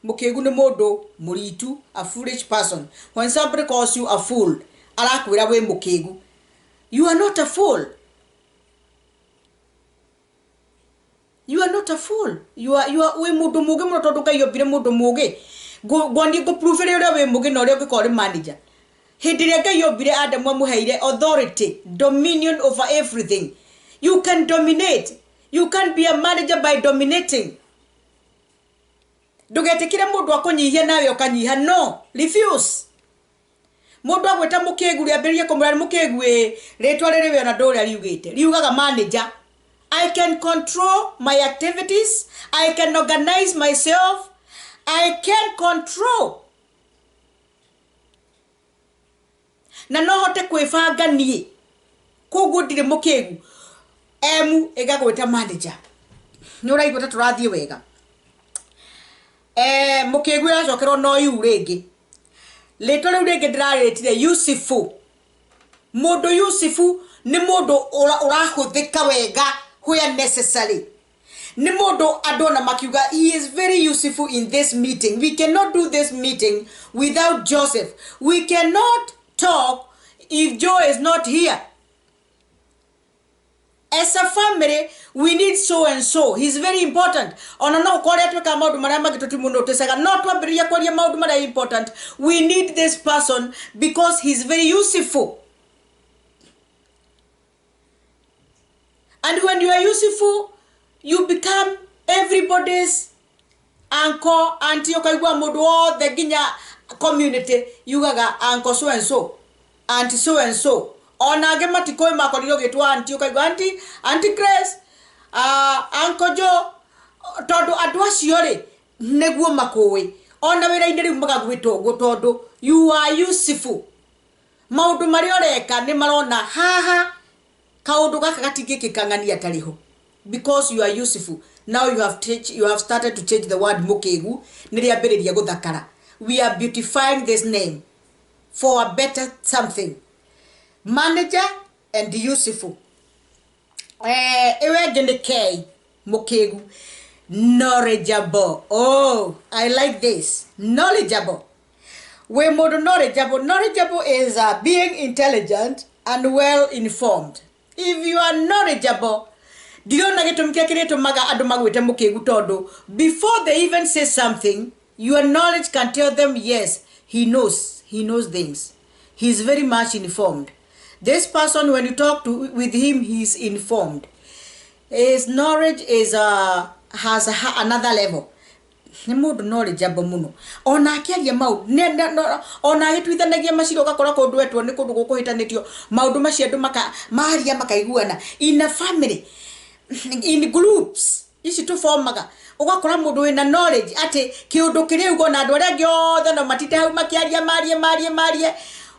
mũkĩgu nĩ mũndũ mũritu, a foolish person. When somebody calls you a fool, arakwĩra wĩ mũkĩgu. You are not a fool. You are not a fool. You are wĩ mũndũ mũgĩ mũno tondũ Ngai ombire mũndũ mũgĩ. Ngwani ngũprove ũrĩa wĩ mũgĩ na ũrĩa ũngĩkorwo ũrĩ manager. Hĩndĩ ĩrĩa Ngai ombire Adamu amũheire authority, dominion over everything. You can dominate. You can be a manager by dominating. Ndũgetĩkĩre mũndũ akũnyihia nawe ũkanyiha. No, refuse. Mũndũ agwĩta mũkĩgu rĩambĩrĩrie kũmwĩra nĩ mũkĩgu ĩ rĩtwa rĩrĩ we ona ndũrĩa riugĩte riugaga manager. I can control my activities. I can organize myself. I can control na no hote kwĩbanga niĩ, koguo ndirĩ mũkĩgu. M ĩgagwĩta manager. Nĩ ũraigua ta tũrathiĩ wega? Mũkĩgu ĩracokerwo no yu rĩngĩ rĩtwa rĩu rĩngĩ ndĩrarĩtire Yusufu. Mũndũ Yusufu nĩ mũndũ ũrahũthĩka wega where necessary. Nĩ mũndũ andũ ona makiuga he is very useful in this meeting. We cannot do this meeting without Joseph. We cannot talk if Joe is not here. As a family, we need so and so. He's very important. Ona no ũkore twĩkaga maũndũ marĩa mangĩ tũtimũ tũcaga no twambĩrĩria kwaria maũndũ marĩa important, we need this person because he's very useful. And when you are useful, you become everybody's uncle, auntie. Ũkaigua mũndũ wothe nginya community yugaga uncle so and so, auntie so and so. Ona angĩ matikũĩ makorirwo gĩtwo auntie, ũkaigua auntie, auntie Grace, uncle Joe, tondũ andũ acio rĩ nĩguo makũĩ. Ona wĩra-inĩ rĩu magagwĩta ũguo tondũ you are useful. Maũndũ marĩa ũreka nĩ marona haha kaũndũ gaka gatingĩkĩka ng'ania atarĩ ho because you are useful. Now you have started to change the word mũkĩgu. Nĩ rĩambĩrĩria gũthakara. We are beautifying this name for a better something. Manager and useful. Ĩyo ĩngĩ nĩ K, mũkĩgu, knowledgeable. Oh, I like this. Knowledgeable. Wĩ mũndũ knowledgeable. Knowledgeable is being intelligent and well informed. If you are knowledgeable, ndirona gĩtũmi kĩrĩa kĩrĩtũmaga andũ magwĩte mũkĩgu tondũ before they even say something, your knowledge can tell them, "Yes, he knows. He knows things. He is very much informed. This person, when you talk to with him, he is informed. His knowledge is has another level." Nĩ mũndũ knowledgeable mũno. Ona akĩaria maũndũ ona agĩtuithanagia macira, ũgakora kũndũ etwo nĩ kũndũ gũkũhĩtanĩtio maũndũ macio andũ maka maria makaiguana. In a family, in groups ici tũbomaga, ũgakora mũndũ wĩna knowledge atĩ kĩũndũ kĩrĩa ugo na andũ arĩa angĩ othe no matinde hau makĩaria marie marie marie,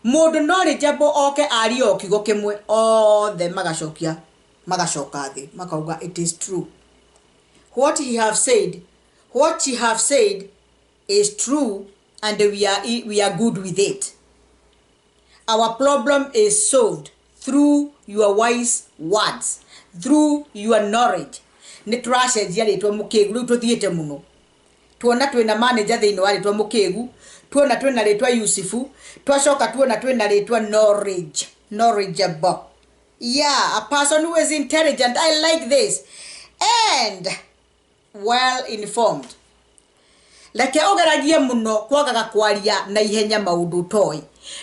mũndũ knowledgeable oke arie o kiugo kĩmwe, othe magacokia magacoka thĩ makauga, "It is true what he have said. What he have said is true and we are good with it. Our problem is solved through your wise words, through your knowledge." Nĩ tũracenjia rĩtwa mũkĩgu. Rĩu tũthiĩte mũno tuona twĩna manager thĩinĩ wa rĩtwa mũkĩgu, tuona twĩna rĩtwa Yusufu, twacoka tuona twĩna rĩtwa knowledge, knowledgeable. Yeah, a person who is intelligent. I like this. And well informed. Reke ũgeragie mũno kwagaga kwaria na ihenya maũndũ ũtoĩ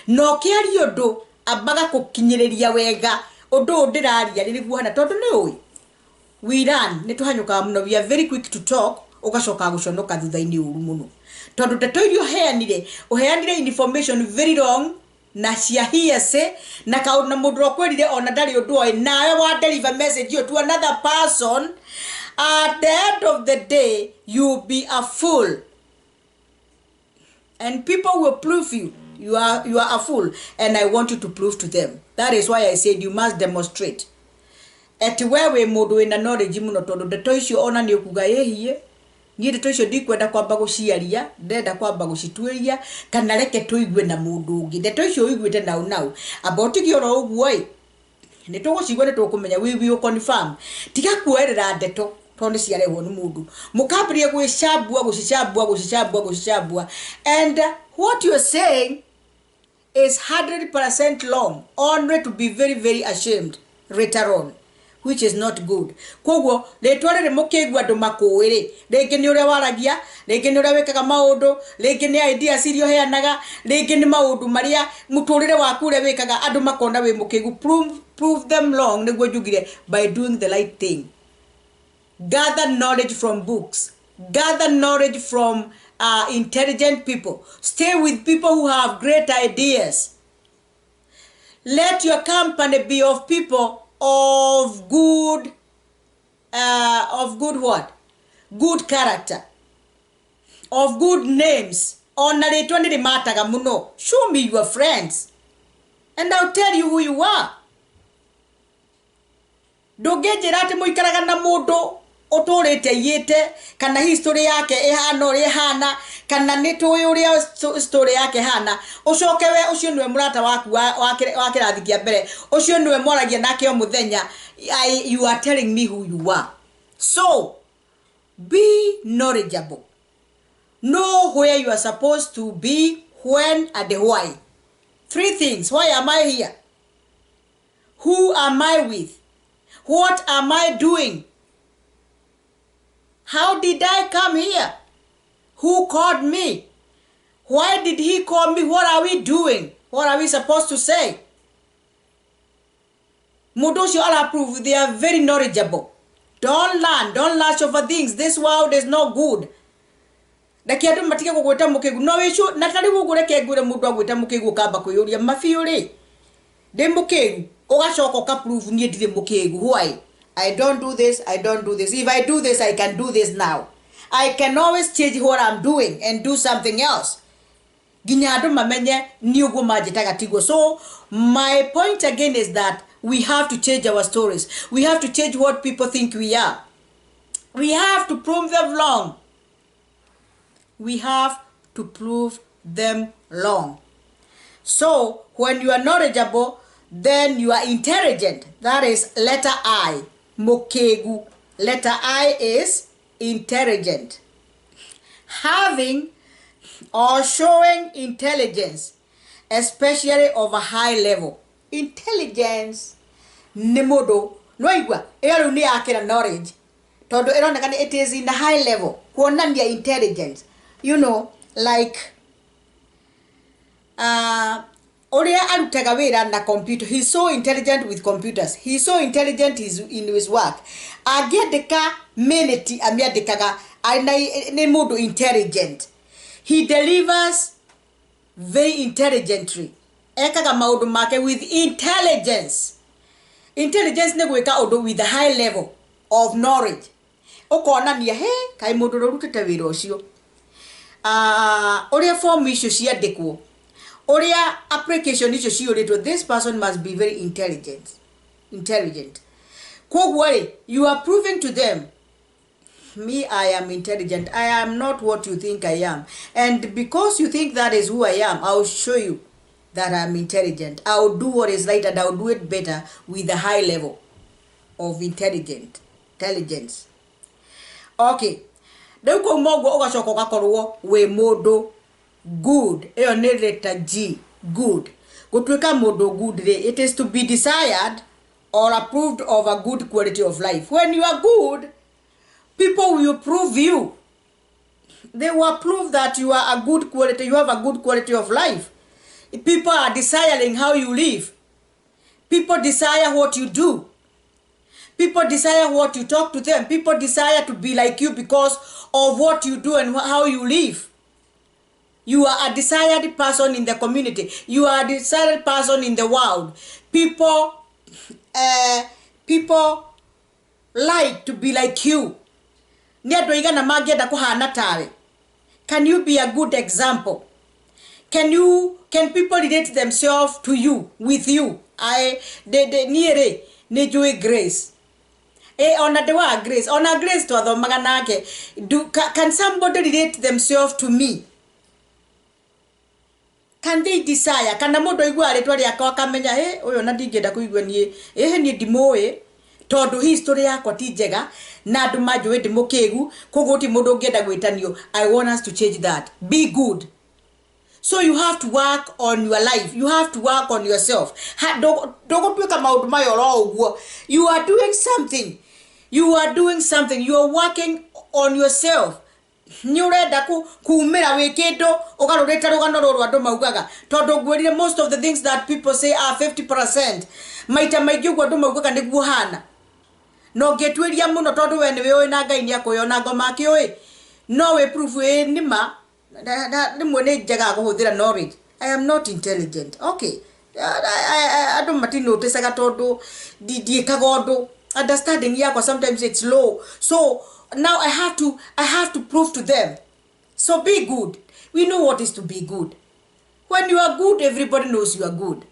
na ũkĩaria ũndũ ambaga gũkinyĩrĩria wega ũndũ ũyũ ndĩraria nĩguo hana tondũ nĩ ũĩ we run nĩ tũhanyũkaga mũno. We are very quick to talk, ũgacoka gũconoka thutha-inĩ ũru mũno tondũ ndeto iria ũheanire ũheanire information very wrong na cia hearsay na kaũndũ na mũndũ ũkwĩrire ona ndarĩ ũndũ oĩ nawe wa deliver message ĩyo to another person. At the end of the day, you be a fool. And people will prove you. You are a fool, and I want you to prove to them. That is why I said you must demonstrate ati we wĩ mũndũ wĩna knowledge mũno, tondũ ndeto icio ona nĩ ũkuga ĩhiĩ niĩ ndeto icio ndikwenda kwamba gũciaria, ndĩrenda kwamba gũcituĩria kana reke tũigue na mũndũ ũngĩ. Ndeto icio ũiguĩte nau nau, amba ũtigie oro ũguo ĩ, nĩ tũgũcigua, nĩ tũkũmenya, we will confirm. Tiga kuoerera ndeto tondũ nĩ ciarehwo nĩ mũndũ, mũkambĩrĩria gwĩcambua, gũcicambua, gũcicambua, gũcicambua, and what you are saying is 100% wrong, only to be very very ashamed later on, which is not good. Koguo rĩtwa rĩrĩ mũkĩigua andũ makũĩ rĩ, rĩngĩ nĩ ũrĩa waragia, rĩngĩ nĩ ũrĩa wĩkaga maũndũ, rĩngĩ nĩ ideas iria ũheanaga, rĩngĩ nĩ maũndũ marĩa mũtũrĩre waku ũrĩa wĩkaga, andũ makona wĩ mũkĩgu. Prove them wrong, nĩguo njugire, by doing the right thing. Gather knowledge from books, gather knowledge from intelligent people, stay with people who have great ideas. Let your company be of people of good what? Good character, of good names. Ona rĩtwa nĩ rĩmataga mũno. Show me your friends and I'll tell you who you are. Ndũngĩnjĩra atĩ mũikaraga na mũndũ ũtũrĩte aiyĩte, kana history yake ĩhana ũrĩa ĩhana, kana nĩ tũĩ ũrĩa story yake ĩhana, ũcoke we ũcio nĩwe mũrata waku wa kĩrathi kĩa mbere, ũcio nĩwe mwaragia nake o mũthenya. You are telling me who you are. So be knowledgeable, know where you are supposed to be, when and why. Three things: why am I here? Who am I with? What am I doing? How did I come here? Who called me? Why did he call me? What are we doing? What are we supposed to say? Mũndũ ũcio ara prove they are very knowledgeable. Don't learn, don't lash over things. This world is not good. Reke andũ matige gũgwĩta mũkĩgu no wĩcu na tarĩu ũguo. Reke ngwĩre, mũndũ agwĩta mũkĩgu, ũkamba kwĩyũria mabiũ rĩ, ndĩ mũkĩgu? Ũgacoka ũka prove, niĩ ndirĩ mũkĩgu. Why I don't do this? I don't do this. If I do this, I can do this. Now I can always change what I'm doing and do something else nginya andũ mamenye nĩ ũguo manjĩtaga tiguo. So my point again is that we have to change our stories. We have to change what people think we are. We have to prove them wrong. We have to prove them wrong. So when you are knowledgeable, then you are intelligent. That is letter I, mũkĩgu. Letter I is intelligent, having or showing intelligence, especially of a high level. Intelligence nĩ mũndũ nĩwaigua ĩyo rĩu nĩ yakĩra knowledge, tondũ ĩroneka nĩ it is in a high level, kuonania intelligence, like ũrĩa arutaga wĩra na computer. He's so intelligent with computers. He's so intelligent in his work. Angĩandĩka minute, amĩandĩkaga nĩ mũndũ intelligent. He delivers very intelligently. Ekaga maũndũ make with intelligence. Intelligence nĩ gwĩka ũndũ with a high level of knowledge, ũkonania he kaĩ mũndũ ũrĩa ũrutĩte wĩra ũcio. Ah, ũrĩa form icio ciandĩkwo, ũrĩa application icio ciyũrĩtwo, this person must be very intelligent. Koguo rĩ, you are proving to them, me, I am intelligent. I am not what you think I am, and because you think that is who I am, I'll show you that I'm intelligent. I'll do what is right and I'll do it better with a high level of intelligence. Okay, rĩu kwauma ũguo, ũgacoka ũgakorwo wĩ mũndũ good. Ĩyo nĩ letter G, good. Gũtuĩka mũndũ good rĩ, it is to be desired or approved of a good quality of life. When you are good, people will prove you. They will approve that you are a good quality, you have a good quality of life. People are desiring how you live. People desire what you do. People desire what you talk to them. People desire to be like you because of what you do and how you live. You are a desired person in the community. You are a desired person in the world. People like to be like you. Nĩ andũ aigana mangĩenda kũhana tawe? Can you be a good example? Can you, can people relate themselves to you, with you? I de niĩ rĩ, nĩ njũĩ Grace. Ona ndĩ wa Grace, ona Grace twathomaga nake. Can somebody relate themselves to me? Can they desire, kana mũndũ aiguaga rĩtwa rĩakwa akamenya, ĩ, ũyũ ona ndingĩenda kũigua niĩ, ĩhĩ, niĩ ndimũĩ, tondũ history yakwa ti njega na andũ manjũĩ ndĩ mũkĩgu, koguo ti mũndũ ũngĩenda gwĩtanio. I want us to change that. Be good. So you have to work on your life, you have to work on yourself. Ndũgũtuĩka maũndũ maya oro ũguo. You are doing something, you are doing something, you are working on yourself. Nĩ ũrenda kumĩra wĩ kĩndũ ũgarũrĩte rũgano rũrũ andũ maugaga, tondũ ngwĩrire most of the things that people say are 50%. Maita maingĩ ũguo andũ maugaga nĩguo hana, na ũngĩtuĩria mũno, tondũ we nĩwe ũĩ na Ngai nĩ akũĩ, ona ngoma akĩũĩ, no wĩ proof ĩ nĩma. Rĩmwe nĩ njagaga kũhũthĩra knowledge. I am not intelligent, okay? Andũ matinũtĩcaga tondũ ndiĩkaga ũndũ. Understanding yakwa sometimes it's low, so now I have to prove to them. So be good. We know what is to be good. When you are good, everybody knows you are good,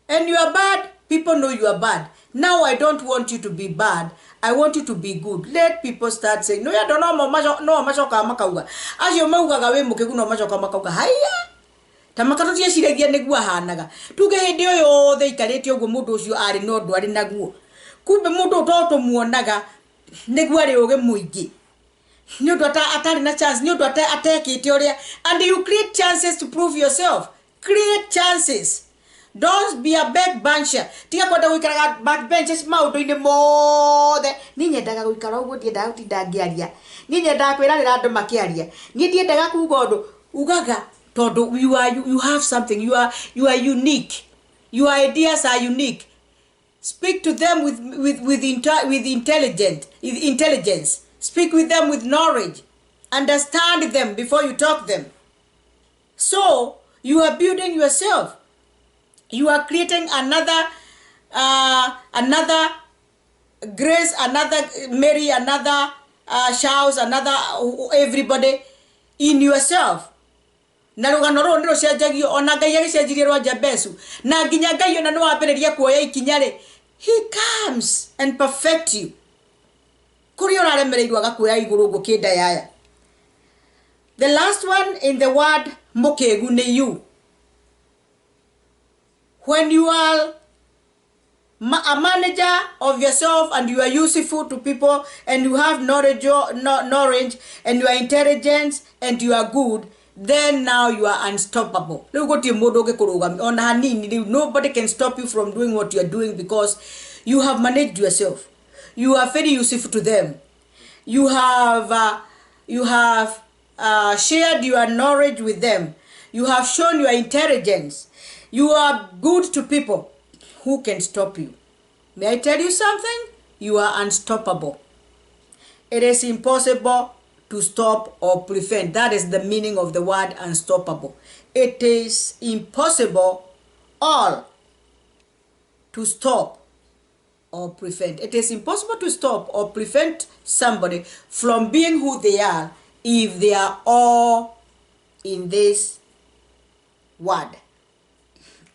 and you are bad, people know you are bad. Now I don't want you to be bad, I want you to be good. Let people start saying no ya no no macokaga makauga, acio maugaga wĩ mũkĩgu, no macokaga makauga, haiya, ta makatũtieciragia nĩguo ahanaga. Tuge hĩndĩ ĩyo yothe ikarĩte ũguo, mũndũ ũcio arĩ na ũndũ arĩ naguo, kumbe mũndũ ũyũ to tũmuonaga nĩguo arĩ ũgĩ mũingĩ, nĩ ũndũ atarĩ na chance, nĩ ũndũ atekĩte ũrĩa. And you create chances to prove yourself. Create chances. Don't be a backbencher. Tiga kwenda gũikaraga backbenches maũndũ-inĩ mothe. Niĩ nyendaga gũikara ũguo, ndiendaga gũtinda ngĩaria, niĩ nyendaga kwĩrarĩra andũ makĩaria, niĩ ndiendaga kuga ũndũ. Ugaga tondũ you have something. You are unique. Your ideas are unique. Speak to them with intelligence. Speak with them with knowledge. Understand them before you talk them. So you are building yourself. You are creating another Grace, another Mary, another Charles, another everybody in yourself. Na rũgano rũrũ nĩ rũcenjagio, ona Ngai agĩcenjirie rwa Jabecu, na nginya Ngai ona nĩ wambĩrĩria kuoya ikinya rĩ, he comes and perfect you. Kũrĩa ũraremereirwo agakuoya igũrũ ũguo kĩndayaya. The last one in the word mũkĩgu nĩ you. When you are a manager of yourself and you are useful to people and you have knowledge, no, knowledge and you are intelligent and you are good, then now you are unstoppable. Rĩu gũtirĩ mũndũ ũngĩkũrũgamia ona hanini. Rĩu nobody can stop you from doing what you are doing because you have managed yourself. You are very useful to them. You have shared your knowledge with them. You have shown your intelligence. You are good to people. Who can stop you? May I tell you something? You are unstoppable. It is impossible to stop or prevent. That is the meaning of the word unstoppable. It is impossible all to stop or prevent. It is impossible to stop or prevent somebody from being who they are if they are all in this word.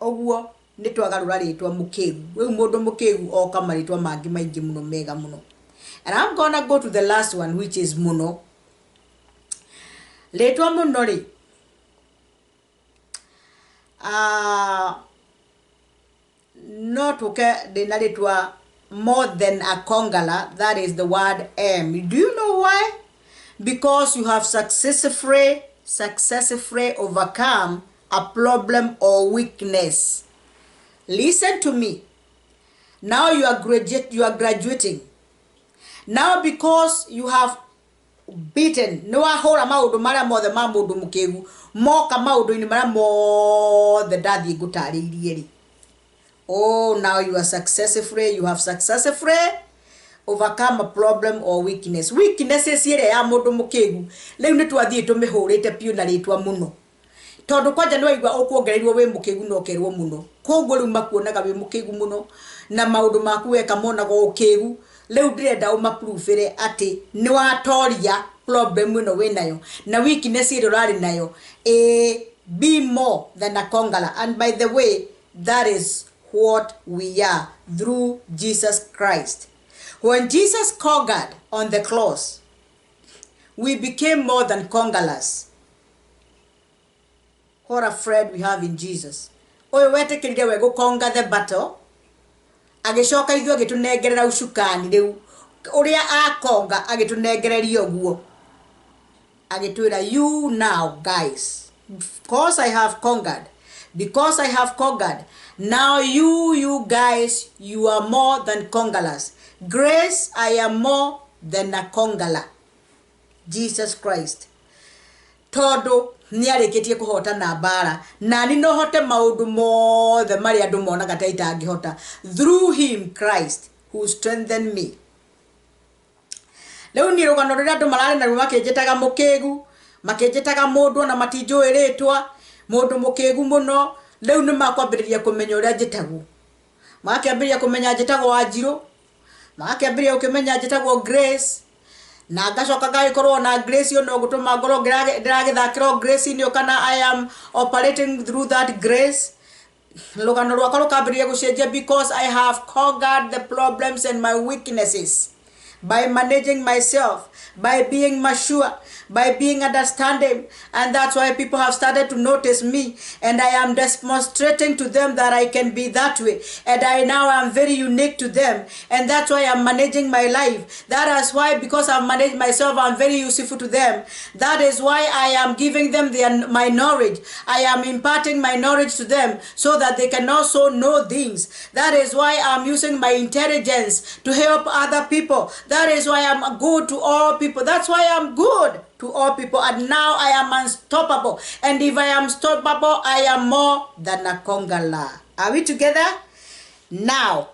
Ũguo nĩ twagarũra rĩtwa mũkĩgu. Rĩu mũndũ mũkĩgu oka marĩtwa mangĩ maingĩ mũno mega mũno. And I'm gonna go to the last one, which is mũno. Rĩtwa mũno rĩ, no tũke ndĩna rĩtwa more than a conqueror. That is the word M. Do you know why? Because you have successfully overcome a problem or weakness. Listen to me. Now you are graduating now because you have beaten, nĩ wahũra maũndũ marĩa mothe ma mũndũ mũkĩgu moka maũndũ-inĩ marĩa mothe ndathiĩ ngũtarĩirie rĩ. Oh, now you have successfully overcome a problem or weakness. Weaknesses ĩrĩa ya mũndũ mũkĩgu rĩu nĩ twathiĩ tũmĩhũrĩte piũ na rĩtwa mũno, tondũ kwanja nĩ waigua ũkuongereirwo wĩ mũkĩgu na ũkerwo mũno, koguo rĩu makuonaga wĩ mũkĩgu mũno na maũndũ maku weka monaga ũkĩgu. Rĩu ndĩrenda ũmapruvĩre atĩ nĩ watoria. Problem ĩno wĩnayo na weakness ĩrĩa ũrarĩ nayo, be more than a conqueror. And by the way, that is what we are through Jesus Christ. When Jesus conquered on the cross, we became more than conquerors. What a friend we have in Jesus. Ũyũ wetĩkĩrire we gũkonga the battle, agĩcoka ithuĩ agĩtũnengerera ucukani. Rĩu ũrĩa akonga, agĩtũnengereria ũguo, agĩtwĩra, "You now guys, because I have conquered, because I have conquered, now you guys, you are more than conquerors. Grace, I am more than a conqueror." Jesus Christ, tondũ nĩ arĩkĩtie kũhotana mbara, nani no hote maũndũ mothe marĩa andũ monaga ta itangĩhota, through him Christ who strengthened me. Rĩu niĩ rũgano rũrĩa andũ mararĩ naruo, makĩnjĩtaga mũkĩgu, makĩnjĩtaga mũndũ ona matinjũĩ rĩtwa, mũndũ mũkĩgu mũno, rĩu nĩ makwambĩrĩria kũmenya ũrĩa njĩtagwo. Magakĩambĩrĩria kũmenya njĩtagwo Wanjirũ, magakĩambĩrĩria gũkĩmenya njĩtagwo Grace, na ngacoka ngagĩkorwo na grace ĩyo no gũtũma ngorwo ndĩragĩthakĩra grace inĩ, kana I am operating through that grace. Rũgano rwakwa rũkambĩrĩria gũcenjia because I have conquered the problems and my weaknesses by managing myself, by being mature, by being understanding. And that's why people have started to notice me. And I am demonstrating to them that I can be that way. And I now am very unique to them. And that's why I'm managing my life. That is why, because I've managed myself, I'm very useful to them. That is why I am giving them my knowledge. I am imparting my knowledge to them so that they can also know things. That is why I'm using my intelligence to help other people. That is why I'm good to all people. That's why I'm good to all people. And now I am unstoppable. And if I am stoppable, I am more than a conqueror. Are we together? Now,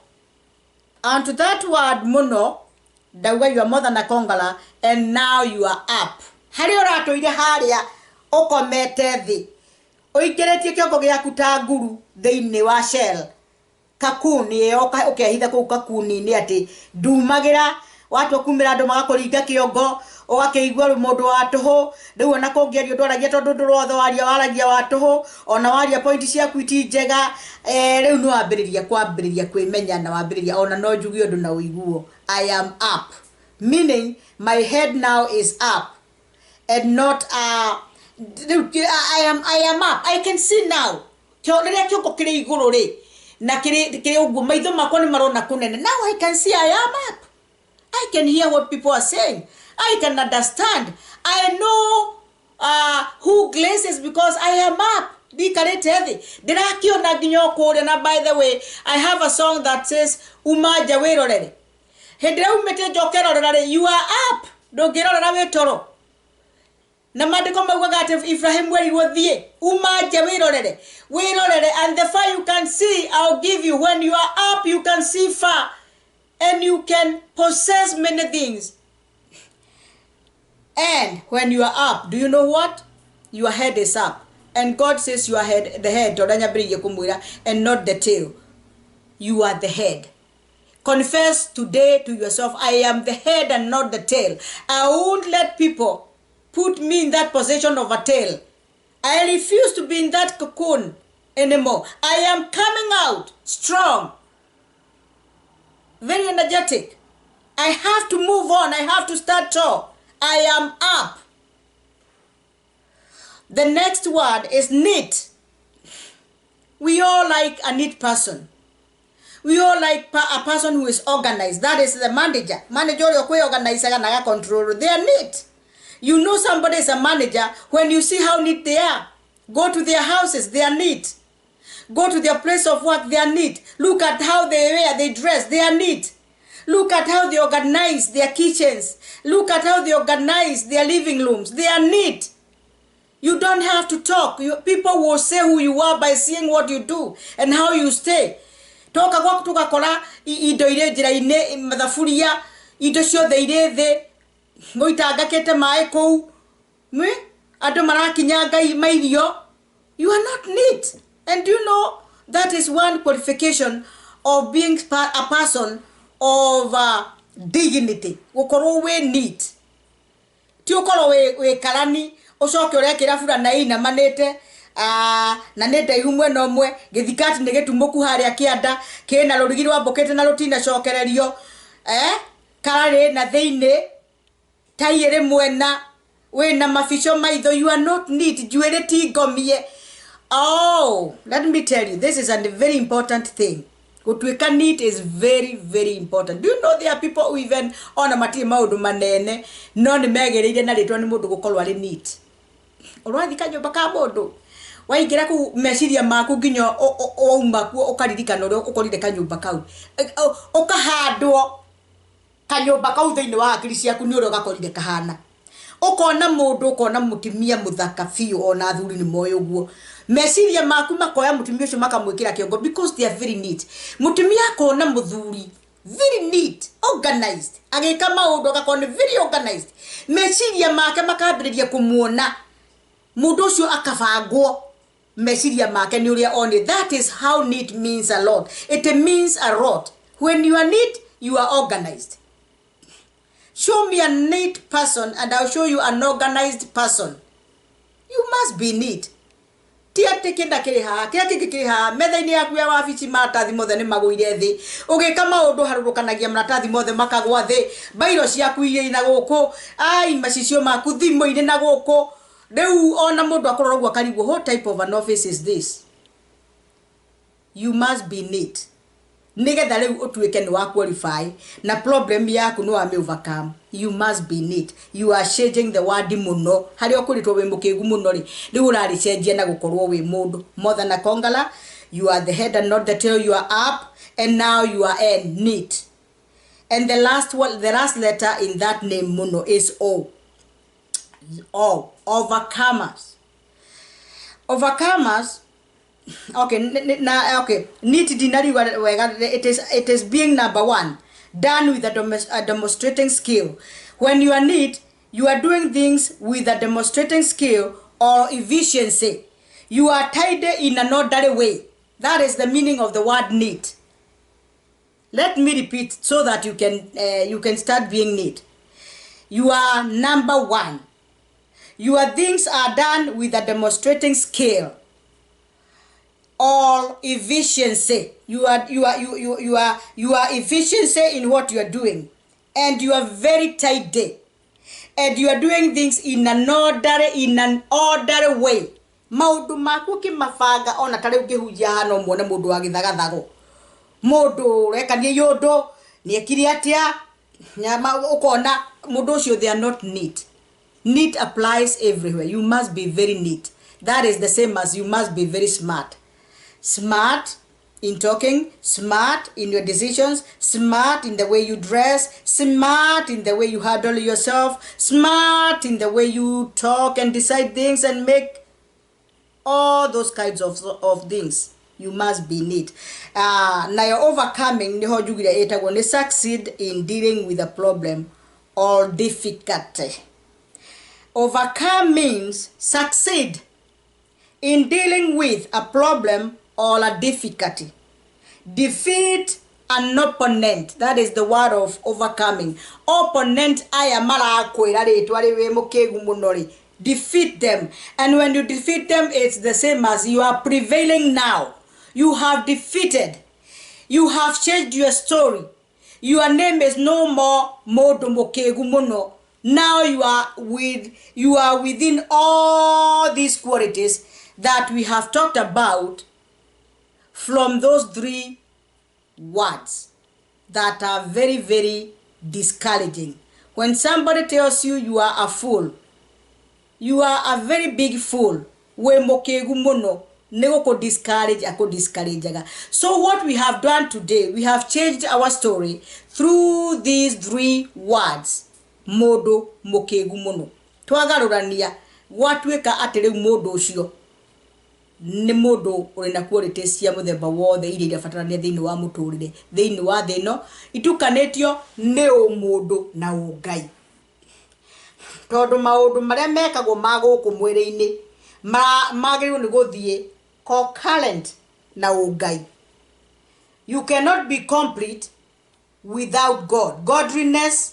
onto that word muno, ndauga you are more than a conqueror, and now you are up. Harĩa ũratũire harĩa ũkomete thĩ, ũingĩrĩtie kĩongo gĩaku ta nguru thĩinĩ wa shell kakuni ĩyo, ũkehitha kũu kakuni-inĩ atĩ ndumagĩra watua kumĩra, andũ magakũringa kĩongo, ũgakĩigua rĩu mũndũ wa tũhũ. Rĩu ona kũngĩario ndwaragia, tondũ ũndũ wothe waria waragia wa tũhũ, ona waria point ciaku iti njega. Rĩu nĩ wambĩrĩria kwambĩrĩria kwĩmenya na wambĩrĩria ona no njuge ũndũ na ũiguo. I am up, meaning my head now is up and not rĩu I am up. I can see now. Rĩrĩa kĩongo kĩrĩ igũrũ rĩ na kĩrĩ ũguo, maitho makwa nĩ marona kũnene. Now I can see I am up. I can hear what people are saying. I can understand. I know who glazes because I am up. Ndikarĩte thĩ, ndĩrakĩona nginya o kũrĩa. Na by the way, I have a song that says, "Uma nja wĩrorere." Hĩndĩ ĩrĩa umĩte nja ũkerorera rĩ, you are up. Ndũngĩrorera wĩ toro. Na maandĩko maugaga atĩ Ibrahimu erirwo, "Thiĩ, uma nja wĩrorere, wĩrorere, and the far you can see, I'll give you." When you are up, you can see far and you can possess many things. And when you are up, do you know what? Your head is up. And God says you are head, the head, tondũ nyambĩrĩirie kũmwĩra, and not the tail. You are the head. Confess today to yourself, "I am the head and not the tail. I won't let people put me in that position of a tail. I refuse to be in that cocoon anymore. I am coming out strong, very energetic. I have to move on. I have to start tall. I am up." The next word is neat. We all like a neat person. We all like a person who is organized. That is the manager. Manager ũrĩa ũkwĩorganizaga na control. They are neat. You know somebody is a manager when you see how neat they are. Go to their houses, they are neat. Go to their place of work, they are neat. Look at how they wear, they dress, they are neat. Look at how they organize their kitchens. Look at how they organize their living rooms. They are neat. You don't have to talk. People will say who you are by seeing what you do and how you stay. Toka gwaku tugakora indo irĩ njĩra-inĩ, mathaburia, indo ciothe irĩ thĩ, mũitangakĩte maĩ kũu, andũ marakinyanga mairio. You are not neat. And you know that is one qualification of being a person of dignity, gũkorwo wĩ neat. Ti ũkorwo wĩ karani ũcoke ũrekĩra burana ĩinamanĩte, na nĩ ndaihu mwena ũmwe, gĩthikati nĩ gĩtumũku harĩa kĩanda, kĩna rũrigi rwambũkĩte na rũtinacokererio, kararĩ na thĩinĩ, tai ĩrĩ mwena, wĩna mabico maitho, you are not neat, njuĩrĩ ti ngomie. Oh, let me tell you, this is a very important thing. Gũtuĩka neat is very, very important. Do you know there are people who even ona matirĩ maũndũ manene, no nĩ megĩrĩire na rĩtwa nĩ mũndũ gũkorwo arĩ neat. Ũrathiĩ kanyũmba ka mũndũ, waingĩra kũu meciria maku nginya wauma kuo ũkaririkana ũrĩa ũkorire kanyũmba kau. Ũkahandwo kanyũmba kau thĩinĩ wa hakiri ciaku nĩ ũrĩa ũgakorire kahana. Ũkona mũndũ, ũkona mũtumia mũthaka biũ, ona athuri nĩ moĩ ũguo. Meciria maku makoya mũtumia ũcio makamwĩkĩra kĩongo because they are very neat. Mũtumia akona mũthuri very neat, organized, agĩka maũndũ agakorwo nĩ very organized. Meciria make makambĩrĩria kũmuona mũndũ ũcio, akabangwo meciria make nĩ ũrĩa one. That is how neat means a lot. It means a lot. When you are neat, you are organized. Show me a neat person and I'll show you an organized person. You must be neat. Ti atĩ kĩnda kĩrĩ haha, kĩrĩa kĩngĩ kĩrĩ haha, metha-inĩ yaku ya wabici maratathi mothe nĩ magũire thĩ. Ũgĩka maũndũ harũrũkanagia maratathi mothe makagwa thĩ. Bairo ciaku irĩ na gũkũ, ai macicio maku thimũ irĩ na gũkũ. Rĩu ona mũndũ akorwo ũguo akarigwo, what type of an office is this? You must be neat. Nigetha rĩu ũtuĩke nĩ wa qualify na problem yaku nĩ wa overcome. You must be neat. You are changing the word mũno. Harĩa ũkũrĩtwo wĩ mũkĩgu mũno rĩ, rĩu ũrarĩcenjia na gũkorwo wĩ mũndũ more than a conqueror. You are the head and not the tail. You are up and now you are N, neat. And the last one, the last letter in that name muno is O. O, overcomers. Overcomers. Okay, na okay, neat dinari wega. It is being number one, done with a demonstrating skill. When you are neat, you are doing things with a demonstrating skill or efficiency. You are tidy in an orderly way. That is the meaning of the word neat. Let me repeat so that you can start being neat. You are number one. Your things are done with a demonstrating skill or efficiency. You are efficiency in what you are doing, and you are very tidy, and you are doing things in an orderly way. Maũndũ maku ũkĩmabanga, ona ta rĩu ngĩhunjia haha no muone mũndũ wa gĩthagathago, mũndũ ũrekania iũndũ nĩekire atĩa nyama, ũkona mũndũ ũcio, they are not neat. Neat applies everywhere. You must be very neat. That is the same as you must be very smart. Smart in talking, smart in your decisions, smart in the way you dress, smart in the way you handle yourself, smart in the way you talk and decide things and make all those kinds of things. You must be neat. Nayo overcoming niho njugire ĩtagwo nĩ succeed in dealing with a problem or difficulty. Overcome means succeed in dealing with a problem or a difficulty. Defeat an opponent. That is the word of overcoming. Opponent aya marakwĩra rĩtwa rĩ wĩ mũkĩgu mũno rĩ, defeat them. And when you defeat them, it's the same as you are prevailing now. You have defeated. You have changed your story. Your name is no more mũndũ mũkĩgu mũno. Now you are within all these qualities that we have talked about from those three words that are very, very discouraging. When somebody tells you you are a fool, you are a very big fool, wĩ mũkĩgu mũno, nĩ gũkũ discourage akũ discourageaga. So what we have done today, we have changed our story through these three words, mũndũ mũkĩgu mũno. Twagarũrania gwatuĩka atĩ rĩu mũndũ ũcio nĩ mũndũ ũrĩ na qualities cia mũthemba wothe iria irabatarania thĩinĩ wa mũtũrĩre, thĩinĩ wa thĩ ĩno, itukanĩtio nĩ ũmũndũ na ũngai, tondũ maũndũ marĩa mekagwo ma gũkũ mwĩrĩ-inĩ magĩrĩirwo nĩ gũthiĩ concurrent na ũngai. You cannot be complete without God. Godliness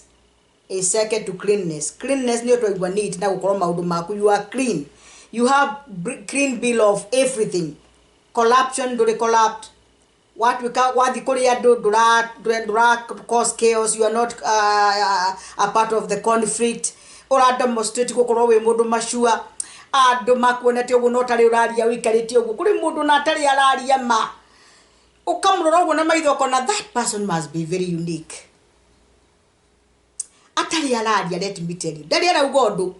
Is second to cleanness. Cleanness nĩ twaigua neat na gũkorwo maũndũ maku, you are clean, you have clean bill of everything. Corruption, ndũrĩ corrupt. Watuĩka wathiĩ kũrĩ andũ, ndũra cause chaos, you are not a part of the conflict. Ũra demonstrate gũkorwo wĩ mũndũ macua. Andũ makuonete ũguo no tarĩ ũraria ũikarĩte ũguo. Kũrĩ mũndũ na atarĩ araria ma, ũkamũrora ũguo na maitho ũkona that person must be very unique. Atarĩ araria, let me tell you, ndarĩ arauga ũndũ,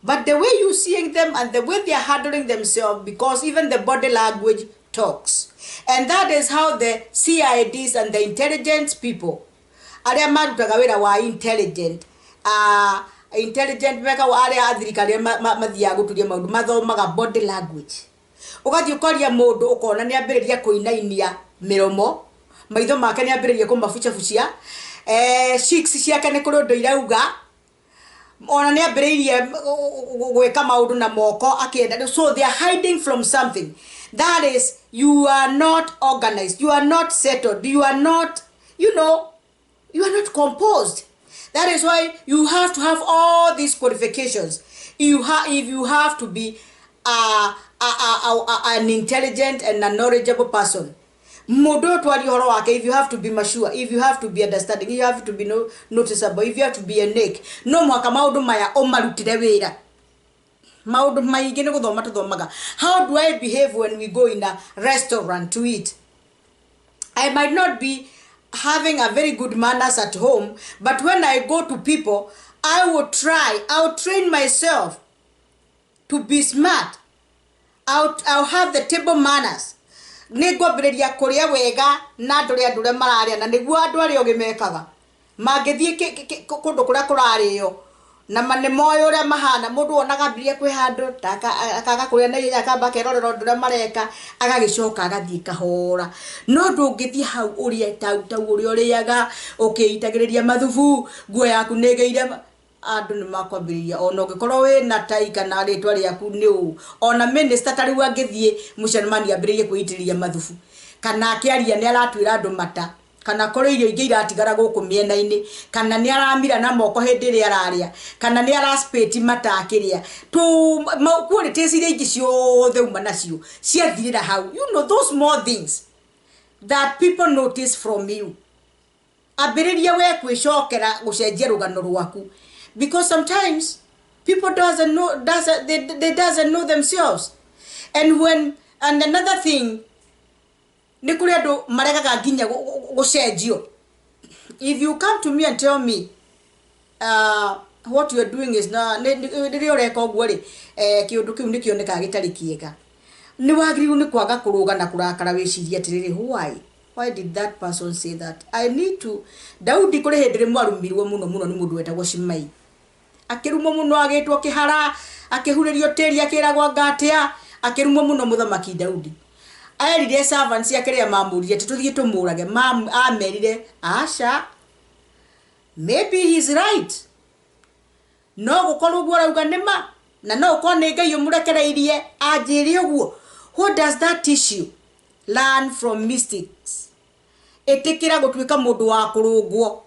but the way you seeing them and the way they are handling themselves, because even the body language talks. And that is how the CIDs and the intelligence people, arĩa marutaga wĩra wa intelligent mekaga, arĩa a thirikari, arĩa mathiaga gũturia maũndũ, mathomaga body language. Ũgathiĩ ũkoria mũndũ, ũkona nĩ ambĩrĩria kũinainia mĩromo, maitho make nĩ ambĩrĩria kũmabucabucia, cheeks ciake nĩ kũrĩ ũndũ irauga, ona nĩ ambĩrĩirie gwĩka maũndũ na moko akĩenda. So they are hiding from something. That is, you are not organized, you are not settled, you are not you know you are not composed. That is why you have to have all these qualifications. You have if you have to be an intelligent and a knowledgeable person, mũndũ ũyũ twaria ũhoro wake, if you have to be mature, if you have to be understanding, if you have to be noticeable, if you have to be unique, no mũhaka maũndũ maya ũmarutĩre wĩra. Maũndũ maingĩ nĩ gũthoma tũthomaga. How do I behave when we go in a restaurant to eat? I might not be having a very good manners at home, but when I go to people, I will try, I will train myself to be smart. I'll have the table manners. Nĩ ngwambĩrĩria kũrĩa wega na ndũre andũ ũrĩa mararĩa, na nĩguo andũ arĩa ũgĩ mekaga mangĩthiĩ kũndũ kũrĩa kũrarĩo na ma nĩ moĩ ũrĩa mahana. Mũndũ wonaga ambĩrĩria kwĩ handũ ta akaga kũrĩa na ihenya, akamba akerorera ũndũ ũrĩa mareka, agagĩcoka agathiĩ kahora. No ndũngĩthiĩ hau ũrĩe tau ũrĩa ũrĩaga ũkĩitagĩrĩria mathubu, nguo yaku nĩ ĩgĩire andũ nĩ makwambĩrĩria. Ona ũngĩkorwo wĩna tai kana rĩtwa rĩaku nĩ ũũ, ona minister ta rĩu angĩthiĩ mũcemanio ambĩrĩrie kwĩitĩrĩria mathubu, kana akĩaria nĩ aratuĩra andũ mata, kana kũrĩ irio ingĩ iratigara gũkũ mĩena-inĩ, kana nĩ aramira na moko hĩndĩ ĩrĩa ararĩa, kana nĩ araspĩti mata akĩrĩa, qualities iria ingĩ ciothe uma nacio ciathirĩra hau. Those small things that people notice from you, ambĩrĩria we kwĩcokera gũcenjia rũgano rwaku, because sometimes people doesn't know, doesn't, they doesn't know themselves. And another thing, nĩ kũrĩ andũ maregaga nginya gũcenjio. If you come to me and tell me what you are doing is not, rĩrĩa ũreka ũguo rĩ, kĩũndũ kĩu nĩ kĩonekaga gĩtarĩ kĩega, nĩ wagĩrĩirwo nĩ kwaga kũrũga na kũrakara. Wĩcirie atĩrĩrĩ, why did that person say that? I need to. Daudi kũrĩ hĩndĩ rĩmwe arumirwo mũno mũno nĩ mũndũ wetagwo Shimei, akĩrumwo mũno, agĩtwo kĩhara, akĩhurĩrio tĩri, akĩragwo anga atĩa, akĩrumwo mũno. Mũthamaki Daudi erire servants ciake rĩrĩa mamũririe atĩ tũthiĩ tũmũrage, amerire, "Aca, maybe he's right. No gũkorwo ũguo arauga nĩ ma, na no ũkorwo nĩ Ngai ũmũrekereirie anjĩre ũguo." What does that teach you? Learn from mistakes. Ĩtĩkĩra gũtuĩka mũndũ wa kũrũngwo,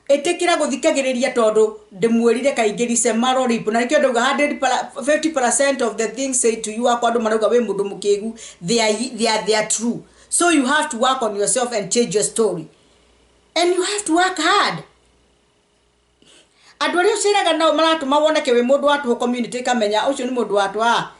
ĩtĩkĩra gũthikagĩrĩria, tondũ ndĩmwĩrire kaingĩ risemaro ripo, na nĩkĩo ndauga 150% of the things said to you, akwa andũ marauga wĩ mũndũ mũkĩgu, they are true. So you have to work on yourself and change your story, and you have to work hard. Andũ arĩa ũceraga nao maratũma woneke wĩ mũndũ wa tũhũ, community ĩkamenya ũcio nĩ mũndũ wa tũhũ. Ah,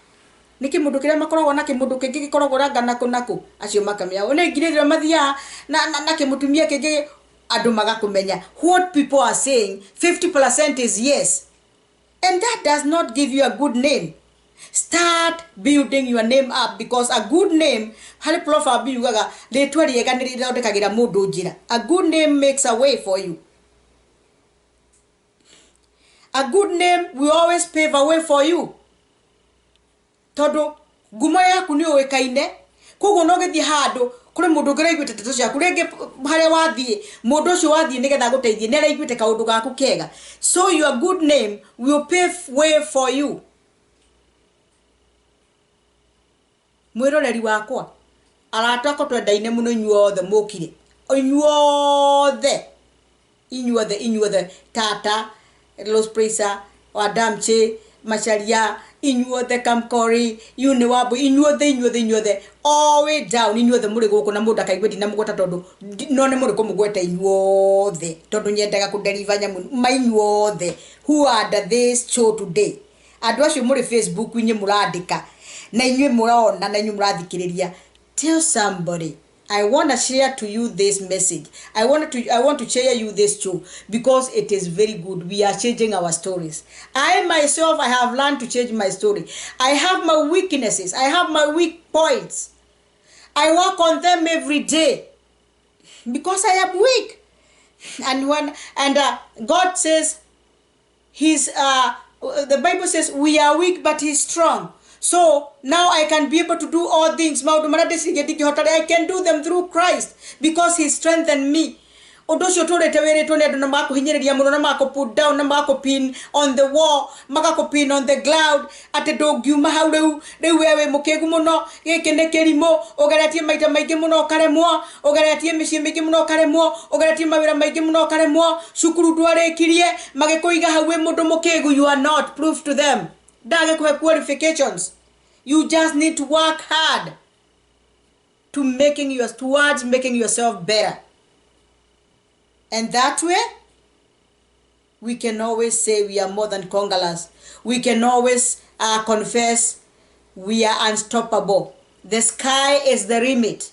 nĩ kĩmũndũ kĩrĩa makoragwo na kĩmũndũ kĩngĩ gĩkoragwo ranga nakũ nakũ, acio makamenya nĩ ngirĩrĩra mathiaga na kĩmũtumia kĩngĩ, andũ magakũmenya. What people are saying, 50% is yes, and that does not give you a good name. Start building your name up, because a good name, harĩ proverb yugaga rĩtwa rĩega nĩ rĩthondekagĩra mũndũ njĩra. A good name makes a way for you. A good name will always pave a way for you, tondũ ngumo yaku nĩ ũĩkaine. Koguo no gĩthiĩ handũ kũrĩ mũndũ ũngĩ ũraiguĩte ndeto ciaku, rĩngĩ harĩa wathiĩ, mũndũ ũcio wathiĩ nĩgetha agũteithie nĩ araiguĩte kaũndũ gaku kega. So your good name will pave way for you. Mwĩroreri wakwa, arata akwa twendaine mũno, inyuothe mũkire, inyuothe Inyuothe inyuothe tata Los Presa Wadamche Macharia inyuothe Kamkori Yune Wambu inyuothe inyuothe inyuothe all way down inyuothe muri guku na mundu akaigua ndinamugweta tondu no ni muri kumugweta inyuothe tondu nyendaga kudeliver nyamu ma inyuothe who are this show today. Andu acio muri Facebook inye murandika na inyuĩ mũrona na inyuĩ mũrathikĩrĩria. Tell somebody I want to share to you this message. I want to share you this too, because it is very good. We are changing our stories. I myself, I have learned to change my story. I have my weaknesses. I have my weak points. I work on them every day because I am weak. And when and God says, He's the Bible says we are weak, but He's strong. So now I can be able to do all things. I can do them through Christ because He strengthened me. Ũndũ ũcio tũrĩte wĩrĩtwo nĩ andũ na makũhinyĩrĩria mũno na makũ put down na makũ pin on the wall, magakũ pin on the cloud atĩ ndũngiuma hau rĩu rĩu we wĩ mũkĩgu mũno, gĩkĩ nĩ kĩrimũ, ũgeretie maita maingĩ mũno ũkaremwo, ũgeretie mĩciĩ mĩingĩ mũno ũkaremwo, ũgeretie mawĩra maingĩ mũno ũkaremwo, cukuru ndwarĩkirie, magĩkũiga hau wĩ mũndũ mũkĩgu. You are not. Prove to them. Ndagĩkũhe qualifications. You just need to work hard to making your, towards making yourself better. And that way, we can always say we are more than conquerors. We can always confess we are unstoppable. The sky is the limit.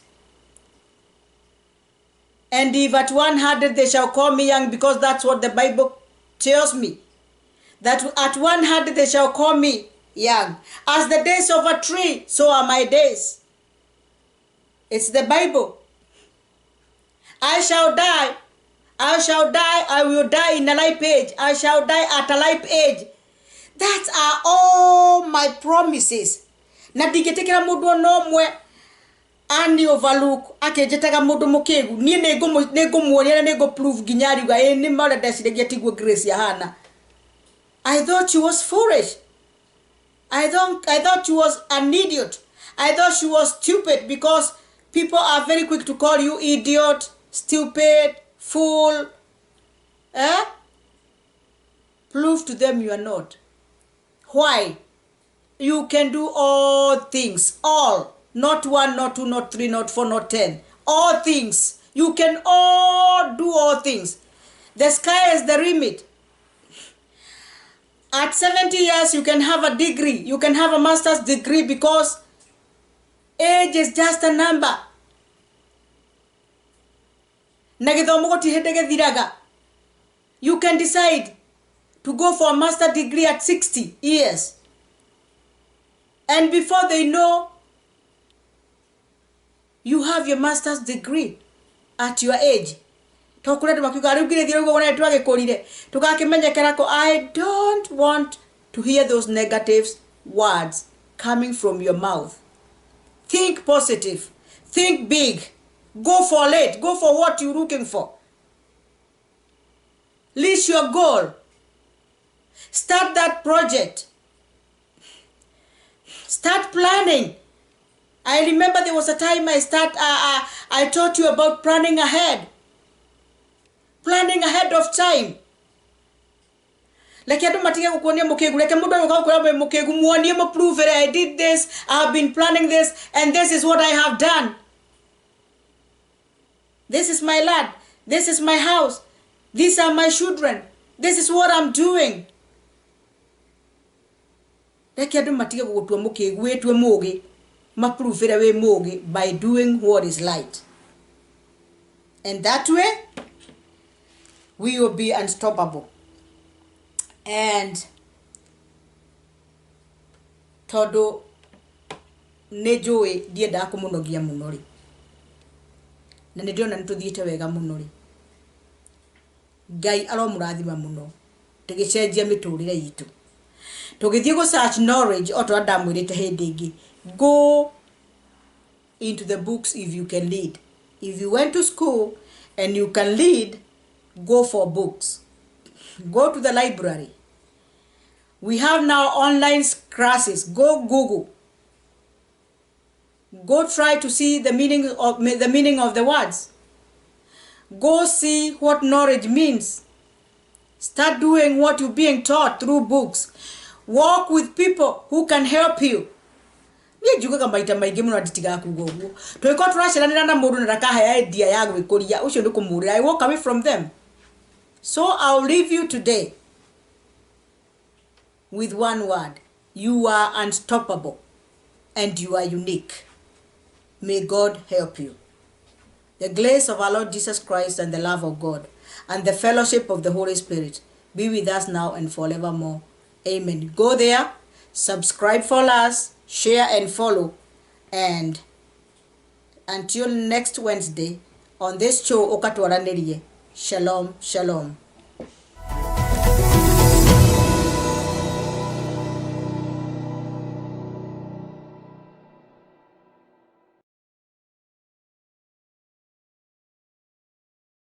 And if at 100 they shall call me young, because that's what the Bible tells me. That at 100 they shall call me young. As the days of a tree, so are my days. It's the Bible. I shall die. I shall die. I will die in a ripe age. I shall die at a ripe age. That are all my promises. Na ndingĩtĩkĩra mũndũ ona ũmwe ani overlook akĩnjĩtaga mũndũ mũkĩgu. Niĩ nĩngũmuonia na nĩngũ prove nginya ariuga ĩ nĩ ma ũrĩa ndeciragia tiguo Grace ahana. I thought she was foolish. I thought she was an idiot. I thought she was stupid, because people are very quick to call you idiot, stupid, fool. Eh? Prove to them you are not. Why? You can do all things. All. Not 1, not 2, not 3, not 4, not 10. All things. You can all do all things. The sky is the limit. At 70 years, you can have a degree. You can have a master's degree, because age is just a number. Na gĩthomo gũtirĩ hĩndĩ gĩthiraga. You can decide to go for a master's degree at 60 years. And before they know, you have your master's degree at your age. To kũrĩ andũ makiuga rĩu ngirĩthiĩ ũguo na twagĩkũrire tũgakĩmenyekera kũ. I don't want to hear those negative words coming from your mouth. Think positive. Think big. Go for it. Go for what you're looking for. Reach your goal. Start that project. Start planning. I remember there was a time I taught you about planning ahead. Planning ahead of time. Reke andũ matige gũkuonia mũkĩgu. Reke mũndũ agĩũka gũkwĩra wĩ mũkĩgu, muonie, mũ prove it. I did this, I have been planning this, and this is what I have done. This is my land. This is my house. These are my children. This is what I'm doing. Reke andũ matige gũgũtua mũkĩgu, wĩtue mũgĩ, maprove wĩ mũgĩ by doing what is right. And that way, we will be unstoppable. And tondũ nĩ njũĩ ndiendaga kũmũnogia mũno rĩ, na nĩ ndĩrona nĩ tũthiĩte wega mũno rĩ, Ngai aromũrathima mũno tũgĩcenjia mĩtũrĩre itũ, tũgĩthiĩ gũ search knowledge o ta ũrĩa ndamwĩrĩte hĩndĩ ĩngĩ. Go into the books if you can read. If you went to school and you can read, go for books. Go to the library. We have now online classes. Go Google. Go try to see the meaning of the words. Go see what knowledge means. Start doing what you're being taught through books. Walk with people who can help you. Niä njugaga maita maingä må no nditigaga kuga å guo tå gä korwo tå raceranä na må ndå na ndakahea idea ya gwä kå ria å cio nä kå må rä ra. I walk away from them. So I'll leave you today with one word. You are unstoppable and you are unique. May God help you. The grace of our Lord Jesus Christ and the love of God and the fellowship of the Holy Spirit be with us now and forevermore. Amen. Go there, subscribe for us, share and follow. And until next Wednesday on this show, Okatwaranirie. Shalom, shalom.